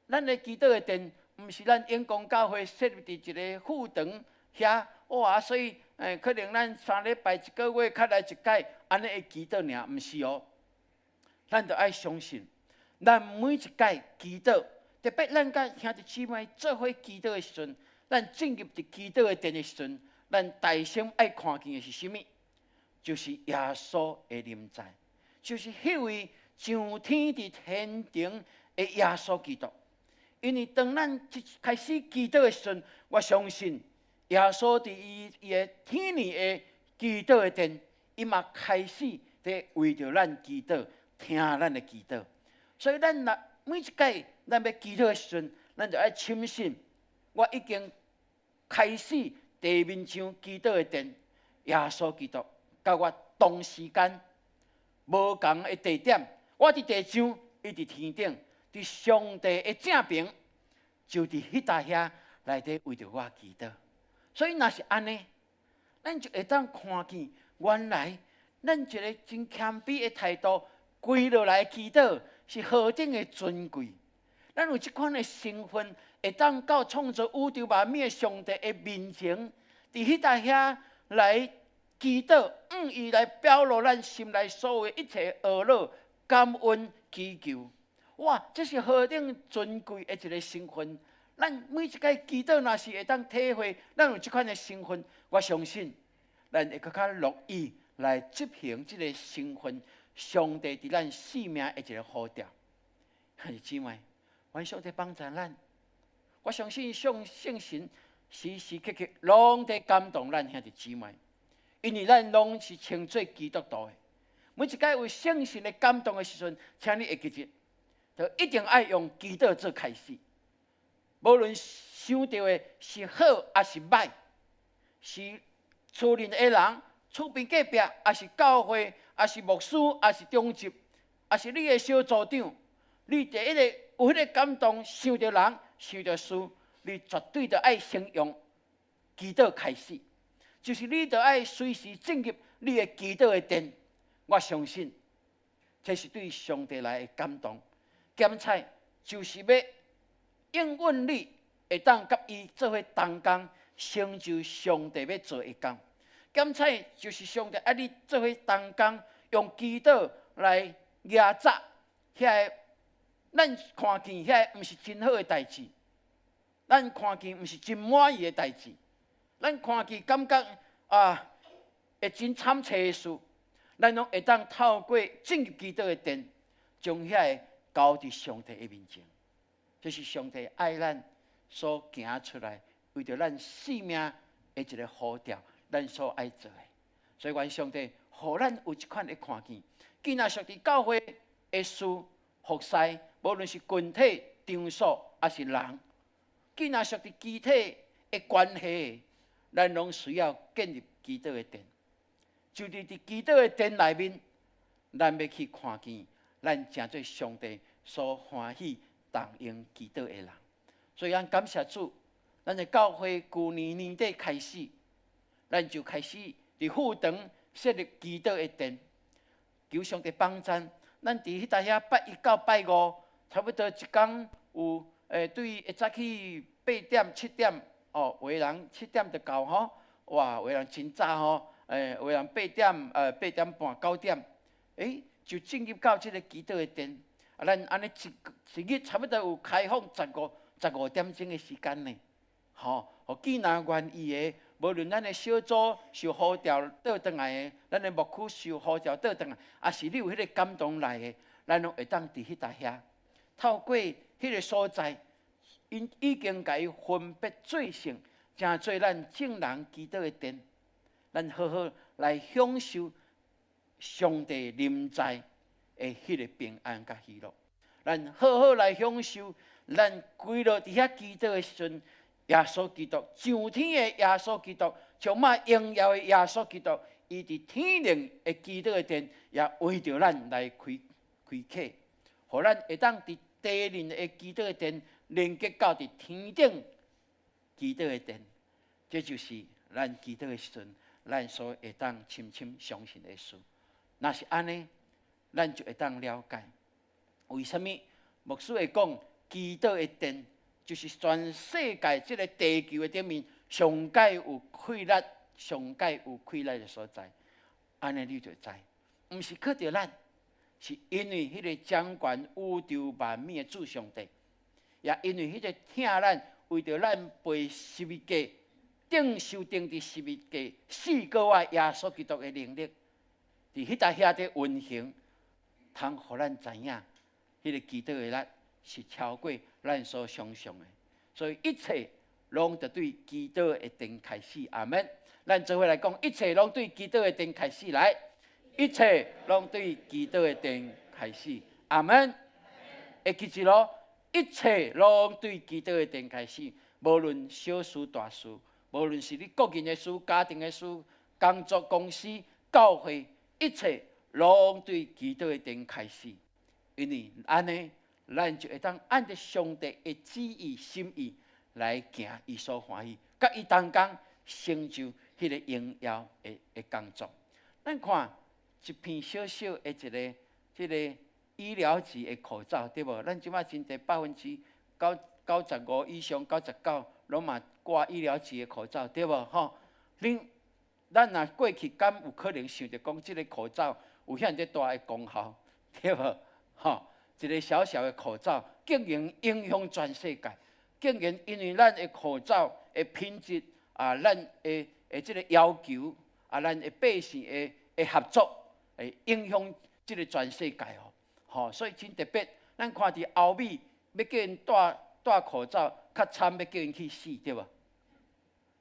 咱的祈禱的殿，毋是咱永光教會設立佇一个副堂遐，哇！所以，可能咱3禮拜一個月較來一擺，按呢的祈禱爾，毋是哦。咱著愛相信，咱每一擺祈禱，特別咱佮兄弟姊妹做伙祈禱的時陣，咱進入佇祈禱的殿的時陣，咱大聲愛看見的是啥物？就是耶穌的臨在，就是彼位上天佇天頂的耶穌基督。因為當咱一開始祈禱的時陣，我相信耶穌佇伊的天裡的祈禱的殿，伊嘛開始佇為著咱祈禱，聽咱的祈禱。所以咱若每一擺咱欲祈禱的時陣，咱就愛深信，我已經開始地面上祈禱的殿，耶穌基督佮我同時間無仝的地點，我佇地上，伊佇天頂，佇上帝的正爿，就佇彼搭遐來佇為著我祈禱。所以若是按呢，咱就會當看見原來咱一个真謙卑的態度，跪落來祈禱是何等的尊貴。咱有這款的身份，會當到創造宇宙萬物的上帝的面前，佇彼搭遐來祈禱，向伊來表露咱心內所有的一切懊惱、感恩、祈求。哇！這是何等尊貴的一个身份！咱每一擺祈禱，若是會當體會，咱有這款的身份，我相信咱會閣較樂意來執行這个身份，上帝佇咱生命的一个呼召。兄弟姊妹，願上帝幫助咱。我相信上聖神時時刻刻攏佇感動咱兄弟姊妹，因為咱攏是稱做基督徒的。每一擺有聖神的感動的時陣，請你會記得，就一定愛用祈禱做開始。無論想著的是好抑是䆀，是厝裡的人、厝邊隔壁，抑是教會，抑是牧師，抑是長執，抑是你的小組長，你第一个有彼个感動，想著人、想著事，你絕對著愛先用祈禱開始，就是你著愛隨時進入你的祈禱的殿。我相信，這是對上帝來的感動。檢採就是欲應允你，會當佮伊做伙同工，成就上帝欲做的工。檢採就是上帝愛你做伙同工，用祈禱來壓榨遐個咱看見遐个毋是真好的代誌，咱看見毋是真滿意的代誌，咱看見感覺啊會真慘凄的事，咱攏會當透過進入祈禱的殿，將遐个交佇上帝的面前。這是上帝愛咱所行出來，為著咱生命的一个呼召，咱所愛做的。所以，願上帝予咱有這款的看見。既若屬佇教會的事服侍，無論是群體、場所，抑是人，既若屬佇肢體的關係，咱攏需要建立祈禱的殿。就佇祈禱的殿內面，咱欲去看見，咱成做上帝所歡喜同用祈禱的人。所以，咱感謝主，咱的教會舊年年底開始，咱就開始佇副堂設立祈禱的殿，求上帝幫贊。咱佇彼搭遐拜一到拜五，差不多一工有對會早起8點7點，哦，有的人7點就到吼，哇，有的人真早吼，有的人8點，8點半9點，就進入到這个祈禱的殿。啊，咱按呢一一日差不多有開放15點鐘的時間呢，吼，予既若願意的，無論咱的小組受呼召倒轉來的，咱的牧區受呼召倒轉來，抑是你有彼个感動來的，咱攏會當佇彼搭遐，透過彼个所在，𪜶已經共伊分別做聖，成做咱眾人祈禱的殿，咱好好來享受上帝臨在的彼个平安佮喜樂，咱好好來享受，咱跪落佇遐祈禱的時陣，耶穌基督上天的耶穌基督，充滿榮耀的耶穌基督，伊佇天靈的祈禱的殿，也為著咱來開開啟，予咱會當佇地面的祈禱的殿連結到佇天頂祈禱的殿，這就是咱祈禱的時陣，咱所會當深深相信的事。若是按呢，咱就會當了解為啥物牧師會講祈禱的殿就是全世界這个地球的頂面上蓋有氣力、上蓋有氣力的所在。按呢你就知，毋是靠著咱，是因為彼个掌管宇宙萬物的主上帝，也因為彼个疼咱，為著咱背十字架，頂受釘佇十字架死過活耶穌基督的能力，佇彼搭遐佇運行，通予咱知影，彼个祈禱的力是超過咱所想象的。所以一切攏著對祈禱的殿開始，阿門。咱做伙來講，一切攏對祈禱的殿開始來，一切攏對祈禱的殿開始，阿門。會記住囉，一切攏對祈禱的殿開始，無論小事大事，無論是你個人的事、家庭的事、工作、公司、教會，一切攏對祈禱的殿開始。因為按呢，咱就會當按著上帝的旨意、心意來行，伊所歡喜，佮伊同工成就彼个榮耀的工作。咱看一片小小的一个這个醫療級的口罩，對無？咱這擺真濟95%以上、99攏嘛掛醫療級的口罩，對無？吼，恁咱若過去敢有可能想著講，這个口罩有遐爾大的功效，對無？吼，一个小小的口罩，竟然影響全世界，竟然因為咱的口罩的品質啊，咱的這个要求啊，咱的百姓的合作，會影響這个全世界哦。吼，所以真特別。咱看佇歐美欲叫𪜶戴口罩，較慘欲叫𪜶去死，對無？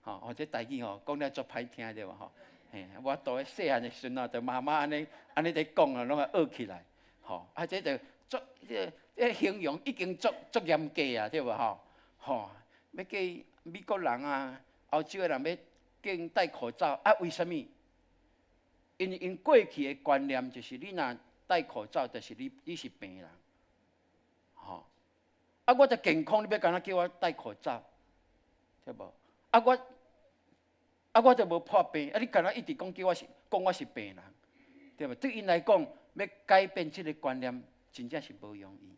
吼，哦，這台語吼講了足歹聽，對無？吼，嘿，我佇細漢的時陣啊，就媽媽按呢按呢佇講啊，攏會學起來。吼，啊，這就足這這形容已經足足嚴格啊，對無？吼，吼，欲叫美國人啊、歐洲的人欲叫𪜶戴口罩，啊，為啥物？因為𪜶過去的觀念就是，你若戴口罩，就是你是病人，吼。啊，我就健康，你欲按怎叫我戴口罩，對無？啊，我就無破病，啊，你敢若一直講叫我是講我是病人，對無？對𪜶來講，欲改變這个觀念，真正是無容易。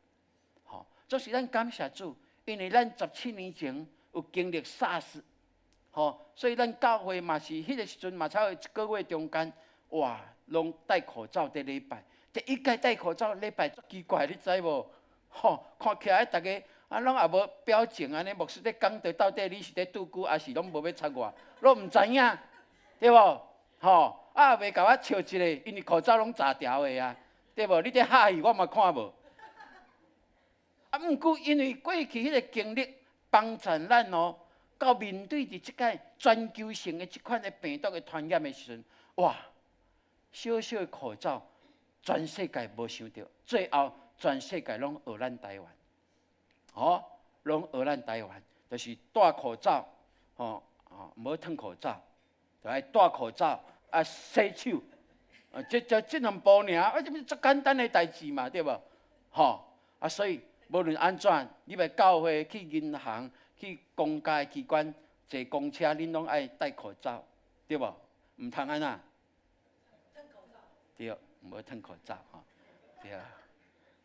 吼，就是咱感謝主，因為咱17年前有經歷 SARS，吼，所以咱教會嘛是彼个時陣嘛，差不多一個月中間，哇，攏戴口罩佇禮拜。第一屆戴口罩禮拜足奇怪，你知無？吼，看起來逐家啊，攏也無表情按呢。牧師佇講道，到底你是佇拄久，抑是攏無欲插我，攏毋知影，對無？吼，啊也袂共我笑一下，因為口罩攏雜條的啊，對無？你佇哈戲，我嘛看無。啊，毋過因為過去彼个經歷幫助咱哦，到面對佇這個全球性的這款的病毒的傳染的時陣，哇，小小的口罩，全世界無想著，最後全世界攏學咱台灣，吼，攏學咱台灣，就是戴口罩，吼，吼，毋好脫口罩，就愛戴口罩，啊，洗手，啊，這兩步爾，啊，這毋是足簡單的代誌嘛，對無？吼，啊，所以無論按怎，你欲教會、去銀行、去公家機關、坐公車，恁攏愛戴口罩，對無？毋通按怎？對。毋好脫口罩吼，對啊。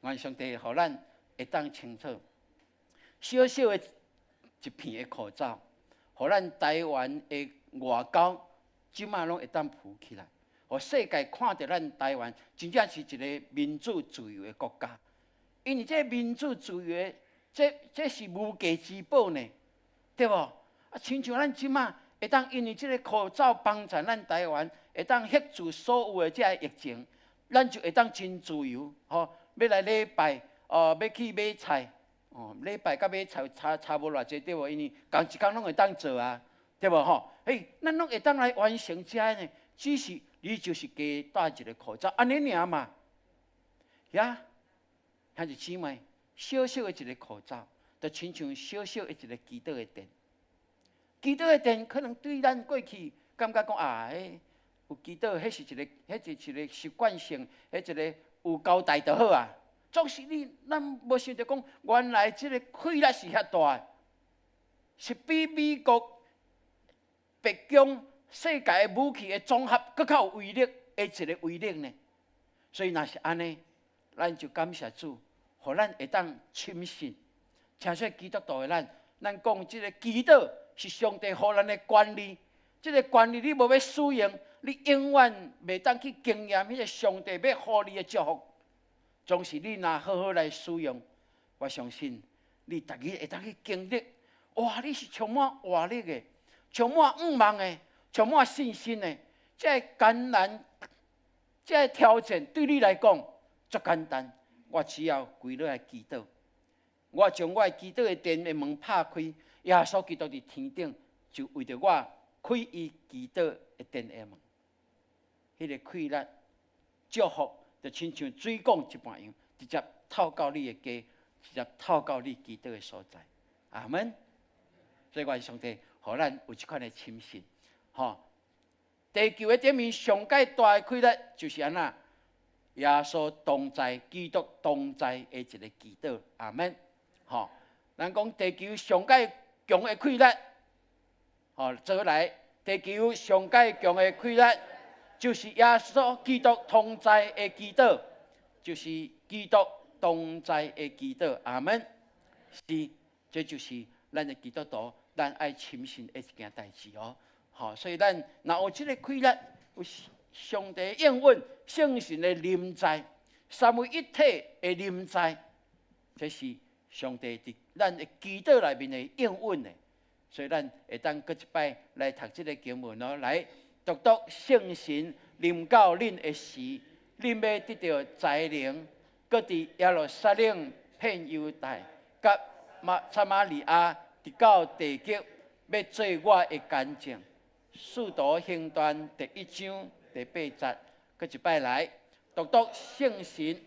願上帝予咱會當清楚，小小的一片的口罩，予咱台灣的外交這馬攏會當浮起來，予世界看著咱台灣真正是一个民主自由的國家。因為這民主自由的，這是無價之寶呢，對無？啊，親像咱這馬會當因為這个口罩幫助咱台灣，會當克制所有的這个疫情。咱就會當真自由，吼！欲來禮拜，哦，欲去買菜，哦，禮拜佮買菜差無偌濟，對無？因為仝一工攏會當做啊，對無？吼！嘿，咱攏會當來完成這个呢，只是你就是加戴一个口罩，按呢爾嘛。呀，兄弟姊妹，小小的一个口罩，就親像小小的一个祈禱的殿。祈禱的殿可能對咱過去感覺講啊，彼有祈禱，彼是一个，彼是一个習慣性，彼一个有交代就好啊。總是你，咱無想著講，原來這个氣力是遐大，是比美國、白宮、世界的武器的綜合閣較有威力的一个威力呢。所以若是按呢，咱就感謝主，予咱會當深信。成做基督徒的咱，咱講這個祈禱是上帝予咱的權利。這個權利你無欲使用，你永遠袂當去經驗彼個上帝欲予你的祝福。總是你若好好來使用，我相信你逐日會當去經歷。哇！你是充滿活力的，充滿向望的，充滿信心的。這个艱難，這个挑戰對你來講足簡單。我只要跪落來祈禱，我將我的祈禱的殿的門拍開，耶穌基督佇天頂就為著我開伊祈禱的殿的門。彼個氣力祝福，就親像水管一般樣，直接透到你的家，直接透到你祈禱的所在。阿門。所以願上帝，予咱有這款的深信，吼。地球的頂面上蓋大的氣力就是按怎？耶穌同在，基督同在的一個祈禱，阿門。吼，咱講地球上蓋強的氣力，吼，做來地球上蓋強的氣力，就是耶穌基督同在的祈禱，就是基督同在的祈禱，阿門。是，這就是咱的基督徒，咱愛深信的一件代誌哦。吼，所以咱若有這個氣力，有上帝應允、聖神的臨在、三位一體的臨在，這是上帝佇咱的祈禱內面的應允的。所以咱會當閣一擺來讀這個經文哦，來獨獨聖神臨到恁的時，恁欲得著才能，閣佇耶路撒冷、遍猶太、佮撒瑪利亞，直到地極，欲做我的見證。使徒行傳第一章第八節，閣一擺來，獨獨聖神。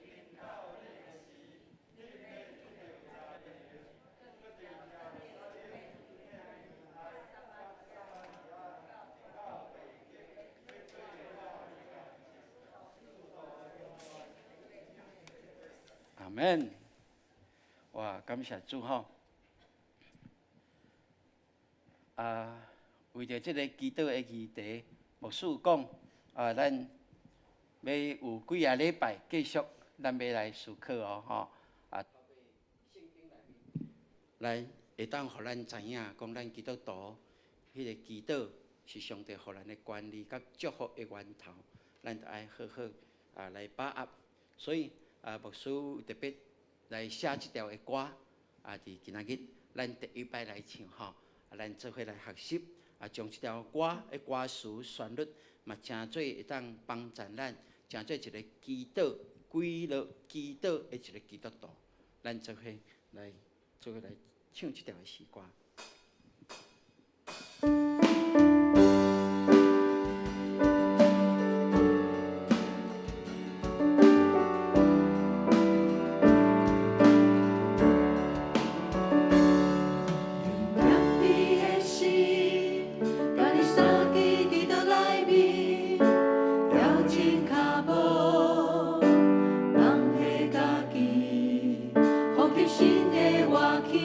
阿門。哇，感謝主吼！啊，為著這個祈禱的議題，牧師講啊，咱欲有幾仔禮拜繼續，咱欲來思考哦，吼啊，來會當予咱知影，講咱基督徒彼個祈禱是上帝予咱的權利佮祝福的源頭，咱著愛好好啊來把握。所以啊，牧師特別來寫這條的歌，啊，佇今仔日咱第一擺來唱吼，啊，咱做伙來學習，啊，將這條歌的歌詞旋律嘛，成做會當幫助咱，成做一個祈禱、跪落祈禱的一個基督徒，咱做伙來唱這條的詩歌。用謙卑的心，共你相見祈禱內面，調整跤步，放下家己，呼吸新的活氣。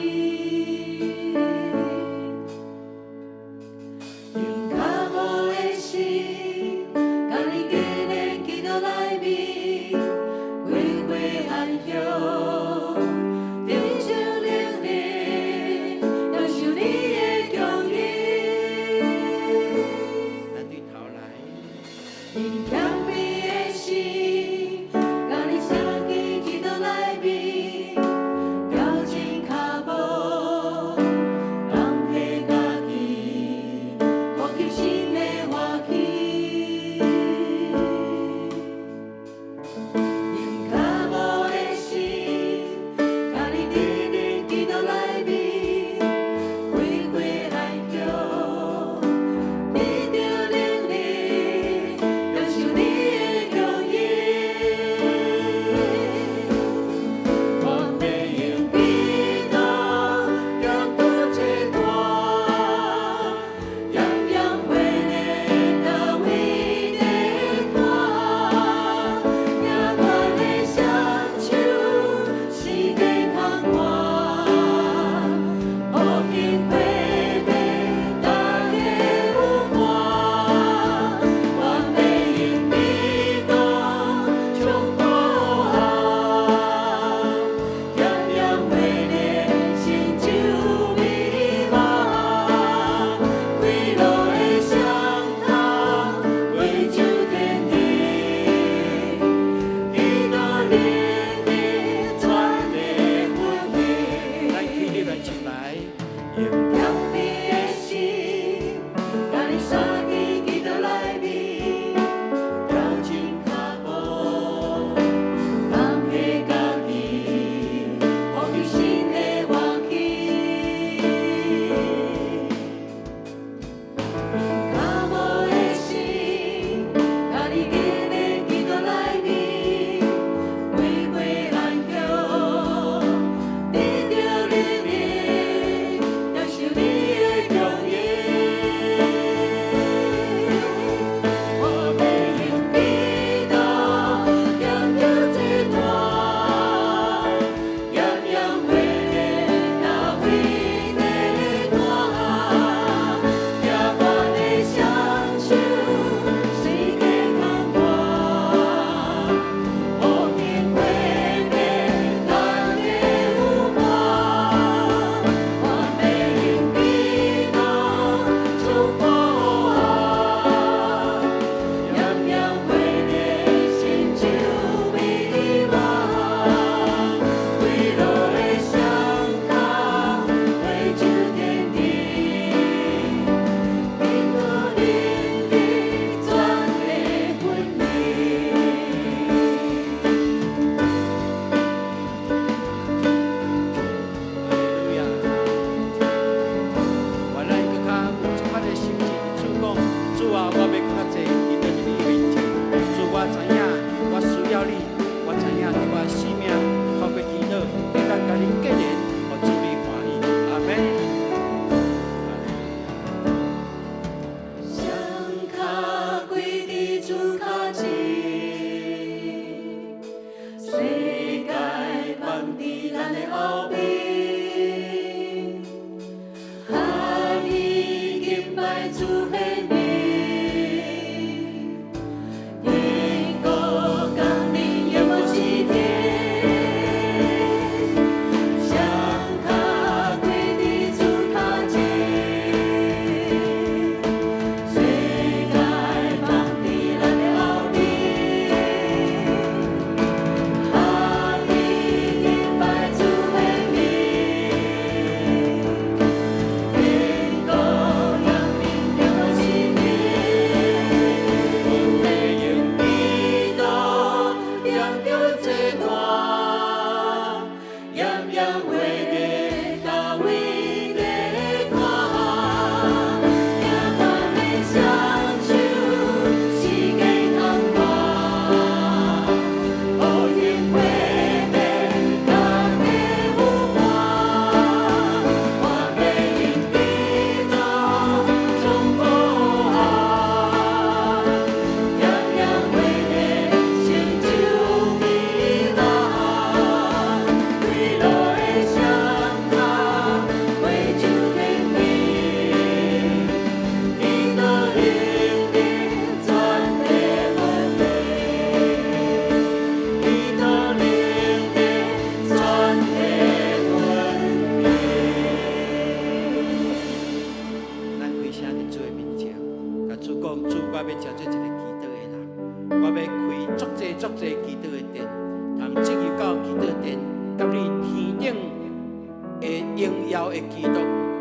榮耀的基督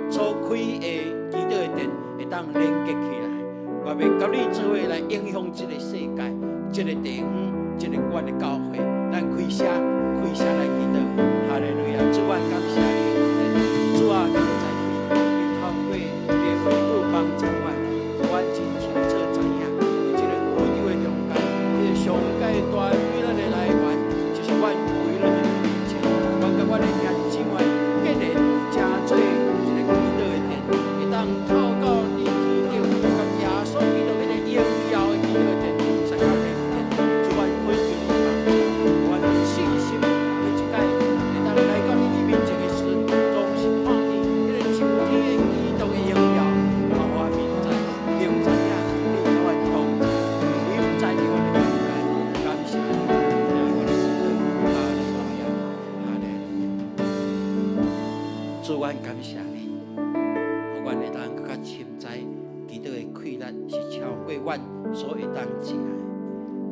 所開的祈禱的殿會當連結起來。我欲佮你做伙來影響這个世界、這个地方、這个阮的教會。咱開聲，開聲來祈禱，哈利路亞！主，阮感謝你，主啊，求在你，你透過你的話語幫助阮，阮真清楚知影，佇這个宇宙的中間，這个上蓋大喜樂的來源，就是阮跪落佇你面前，阮佮阮的兄弟姊妹，結連成做一个祈禱的殿，會當透過佇天頂，佮耶穌基督彼個榮耀的祈禱的殿，相佮連結。主，阮懇求你幫助，阮有信心，每一擺會當來到你面前的時陣，總是看見彼個上天的基督的榮耀，予我明知，明知影你佮阮同在，臨在佇阮的中間，感謝你，聽阮的祈禱，哈利路亞，哈利路亞。主，阮感謝你，予阮會當閣較深知祈禱的氣力是超過阮所會當食的。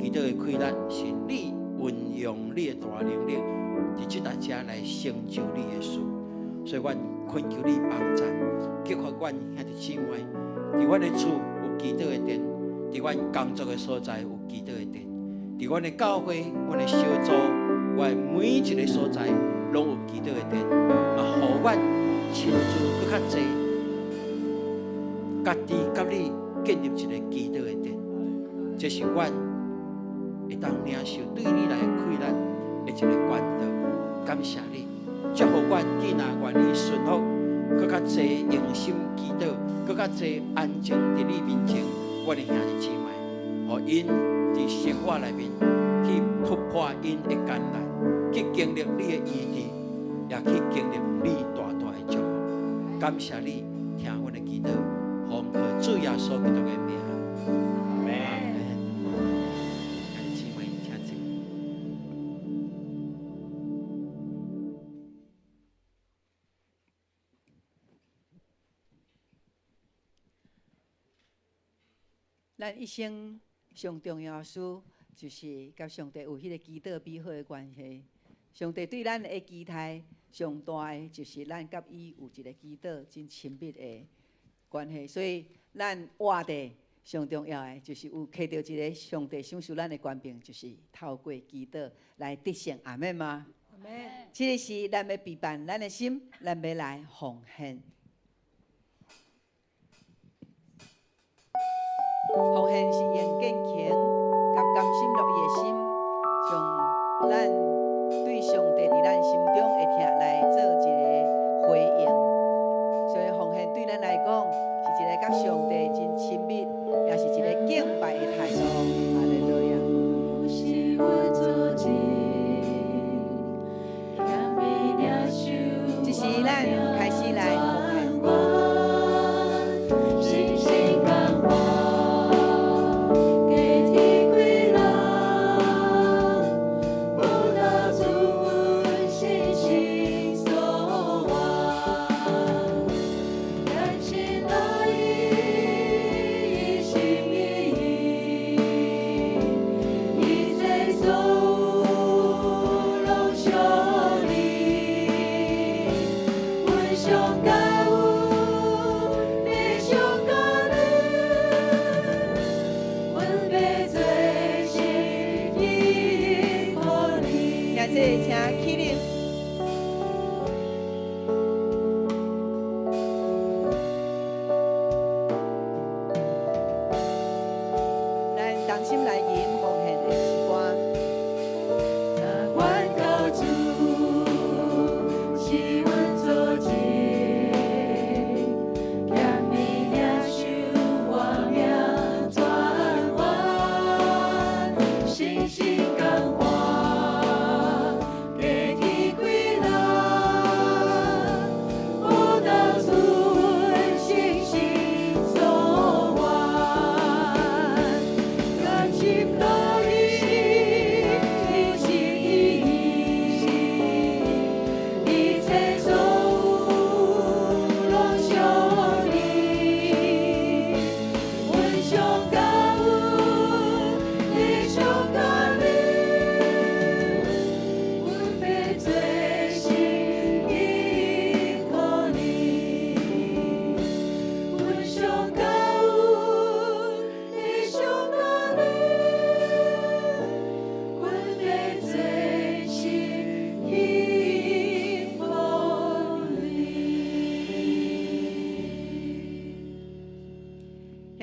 祈禱的氣力是你運用你的大能力，佇這搭遮來成就你的事。所以，阮懇求你幫助，激發阮兄弟姊妹，佇阮的厝有祈禱的殿，佇阮工作的所在有祈禱的殿，佇阮的教會、阮的小組、阮每一个所在，攏有祈禱的殿，嘛，予阮親自閣較濟，家己佮你建立一个祈禱的殿，這是阮會當領受對你來的氣力的一个管道。感謝你，祝福阮囝兒願意順服，閣較濟用心祈禱，閣較濟安靜佇你面前。阮的兄弟姊妹，予𪜶佇生活內面去突破𪜶的艱難，去經歷你的醫治，也去經歷你大大的祝福。感謝你聽阮的祈禱，奉靠主耶穌基督的名。阿門。兄弟姊妹，請坐。咱一生上重要的事，就是佮上帝有彼个祈禱美好的關係。上帝對咱的期待上大的，就是咱佮伊有一个祈禱真親密的關係。所以，咱活著上重要的，就是有摕著一个上帝賞賜咱的權柄，就是透過祈禱來得勝。阿們嗎？阿們。這个時咱欲備辦咱的心，咱欲來奉獻。奉獻是用敬虔佮甘心樂意的心，將咱對上帝佇咱心中的疼來做一个回應。所以奉獻對咱來講是一个佮上帝真親密，也是一个敬拜的態度。哈利路亞。是阮做主，謙卑領受這時咱開始來奉獻。深深感懷，加添氣力，報答主阮信心所願，甘心樂意一心一意，一切所有攏屬你，阮上感恩，你上感恩，阮欲做心依靠你。兄弟，請起立。咱同心來吟奉獻的詩歌。那願靠主是阮做主，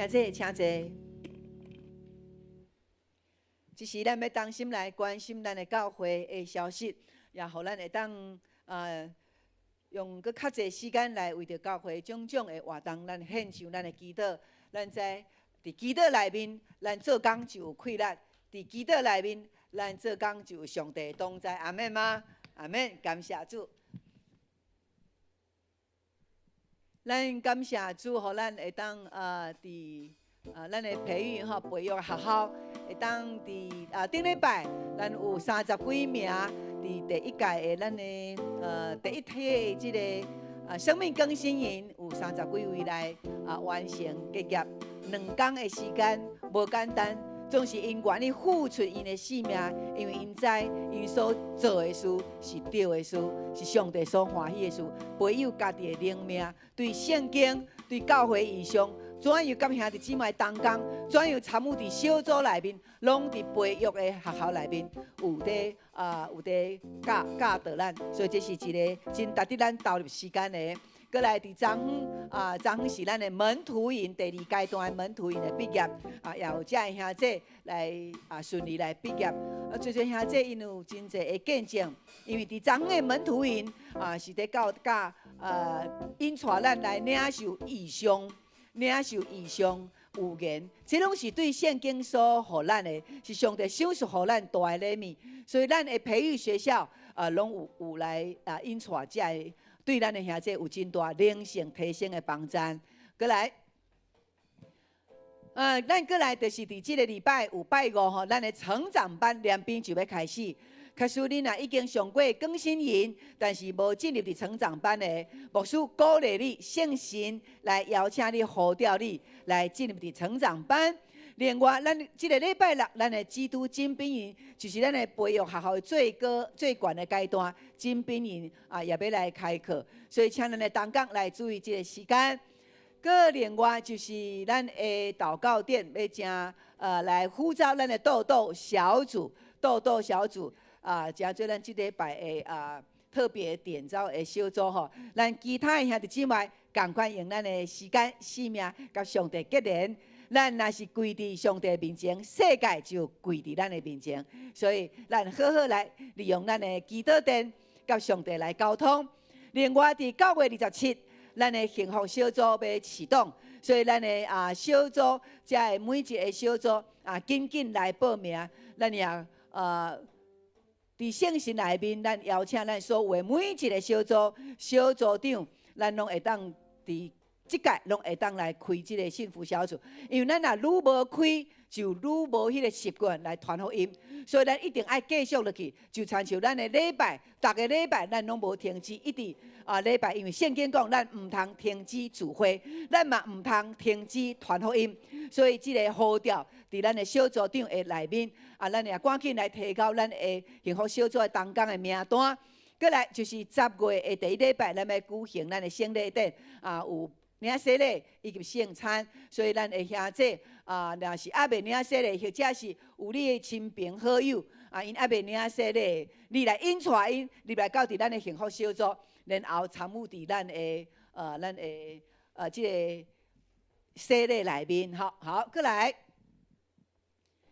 兄弟，請坐。這是咱欲同心來關心咱的教會的消息，也予咱會當用閣較濟時間來為著教會種種的活動，咱獻上咱的祈禱。咱知佇祈禱內面，咱做工就有氣力；佇祈禱內面，咱做工就有上帝同在。阿們嗎？阿們，感謝主。咱感謝主，予咱會當佇咱的培育吼培育學校會當佇頂禮拜，咱有三十幾名佇第一屆的咱的第一梯的這个生命更新營，有三十幾位來完成結業。兩工的時間無簡單，總是𪜶願意付出𪜶的性命，因為𪜶知𪜶所做的事是對的事，是上帝所歡喜的事，培養家己的靈命，對聖經、對教會異象，怎樣佮兄弟姊妹同工，怎樣參與佇小組內面，攏佇培育的學校內面有佇有佇教教導咱，所以這是一个真值得咱投入時間的。閣來佇昨昏啊，昨昏是咱的門徒營第二階段的門徒營的畢業啊，也有遮的兄弟來順利來畢業。最濟兄弟𪜶有真濟的見證，因為佇昨昏的門徒營啊，是佇教教𪜶帶咱來領受異象，領受異象預言，這攏是對聖經所予咱的，是上帝賞賜予咱大的禮物。所以咱的培育學校啊，攏有來𪜶帶遮的。對咱的兄弟有真大靈性提升的幫助。閣來，咱閣來就是佇這个禮拜有拜五吼，咱的成長班兩邊就欲開始。假使恁若已經上過更新營，但是無進入佇成長班的，牧師鼓勵你，聖神來邀請你、呼召你來進入佇成長班。另外，咱這个禮拜六，咱的基督精兵營就是咱的培育學校的最高最懸的階段，精兵營啊，也欲來開課，所以請咱的同工來注意這个時間。閣另外就是咱的禱告殿欲誠來呼召咱的豆豆小組，豆豆小組啊，誠做咱這禮拜的特別點召的小組吼，咱其他的兄弟姊妹仝款用咱的時間、性命佮上帝結連。咱若是跪佇上帝面前，世界就跪佇咱的面前。所以，咱好好來利用咱的祈禱殿，佮上帝來溝通。另外，佇9月27，咱的幸福小組欲啟動，所以咱的小組，遮的每一个小組啊，緊緊來報名。咱也佇聖神內面，咱邀請咱所有的每一个小組小組長，咱攏會當佇這屆攏會當來開這个幸福小組，因為咱若愈無開，就愈無彼个習慣來傳福音，所以咱一定愛繼續落去。就親像咱的禮拜，逐个禮拜咱攏無停止，一直禮拜，因為聖經講咱毋通停止聚會，咱嘛毋通停止傳福音，所以這个呼召佇咱的小組長的內面，咱也趕緊來提交咱的幸福小組的同工的名單。閣來就是10月的第一禮拜，咱欲舉行咱的聖禮典，有領洗禮以及聖餐，所以咱的兄弟若是猶未領洗禮，或者是有你的親朋好友啊，𪜶猶未領洗禮，你來引帶𪜶入來到佇咱的幸福小組，然後參與佇咱的這个洗禮內面。好，好，閣來。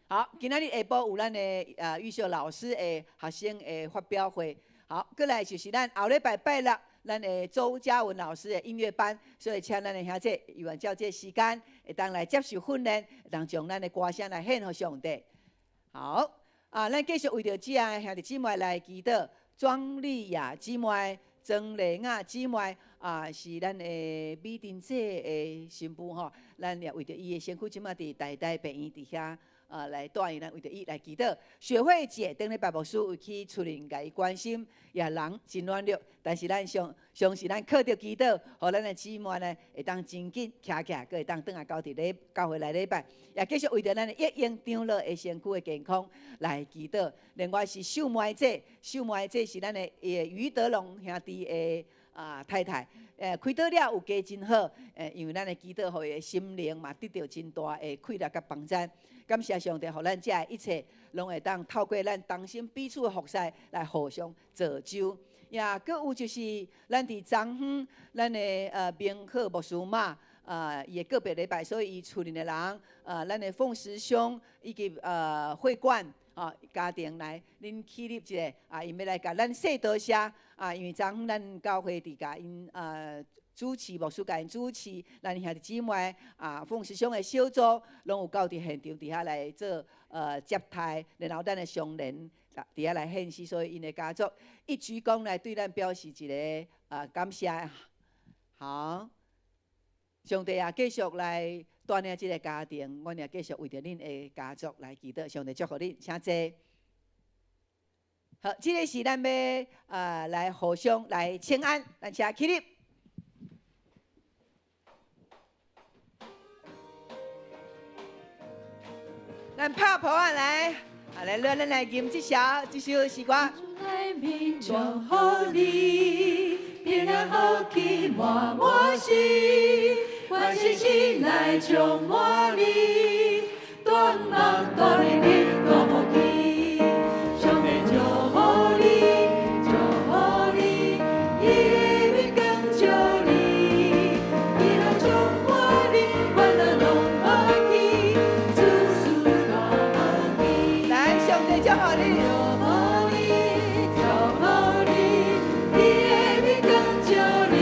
好，今仔日下晡有咱的玉秀老師的學生的發表會。好，閣來就是咱後禮拜拜六，咱的周嘉文老師的音樂班，所以請咱的兄弟有緣照這个時間，會當來接受訓練，會當將咱的歌聲來獻予上帝。好，咱繼續為著這个兄弟姊妹來祈禱。莊麗雅姊妹、曾麗雅姊妹是咱的美珍姐的新婦吼，咱也為著伊的身軀，這馬佇台大病院佇遐。來帶伊，咱為著伊來祈禱。雪慧姐頂禮拜牧師有去出面共伊關心，也人真軟弱，但是咱相相信咱靠著祈禱，予咱的姊妹呢會當真緊徛起來，閣會當轉來到佇禮教會來禮拜，也繼續為著咱的葉英長老的身軀的健康來祈禱。另外是秀梅姐，秀梅姐是咱的余德龍兄弟的太太，開刀了有加真好，因為咱的祈禱，予伊的心靈嘛得著真大的氣力佮幫助。感謝上帝，予咱遮的一切攏會當透過咱同心彼此的服侍來互相造就。也閣有就是咱佇彰園，咱的明鶴牧師媽，伊的告別禮拜，所以伊厝裡的人，咱的鳳師兄以及會館，家庭來，恁起立一下，啊，𪜶欲來共咱說多謝，啊，因為昨昏咱教會佇共𪜶主持牧師共𪜶主持，咱兄弟姊妹啊，鳳師兄的小組攏有到佇現場佇遐來做接待，然後咱的相連佇遐來獻詩，所以𪜶的家族一鞠躬來對咱表示一个感謝。好，上帝也繼續來帶領這个家庭，阮也繼續為著恁的家族來祈禱，上帝祝福恁，請坐。好，這个是咱欲來互相來請安，咱請起立。咱拍噗仔來，啊來，咱來吟這首這首詩歌。祝福你，平安福氣滿滿時，願信心來充滿你，大夢大能力大福氣，上帝祝福你，祝福你，伊的面光照你，喜樂充滿你，煩惱攏無去，諸事大福氣。來，上帝祝福你。祝福你，祝福你，伊的面光照你，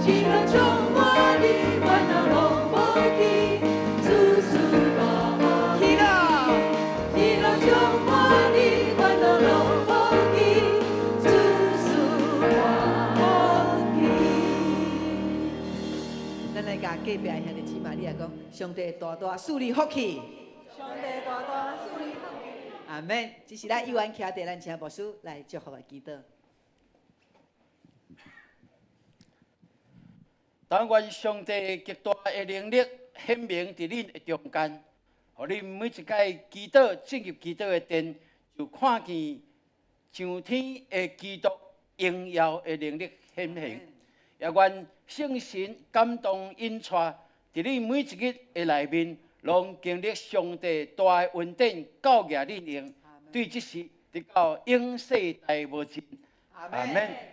喜樂充滿你，煩惱攏無去，諸事大福喜樂。喜樂充滿你，煩惱攏無去，諸事大福氣。咱來共隔壁兄弟姊妹，你來講，上帝大大賜你福氣。上帝大大賜你福氣。阿門。這是咱有緣徛佇，咱請牧師來祝福的祈禱。但願上帝極大的能力顯明佇恁的中間，予恁每一擺祈禱進入祈禱的殿，就看見上天的基督榮耀的能力顯現。也願聖神感動引帶，佇恁每一日的內面，攏經歷上帝大的恩典，夠額恁用。對這時，直到永世代無盡。阿門。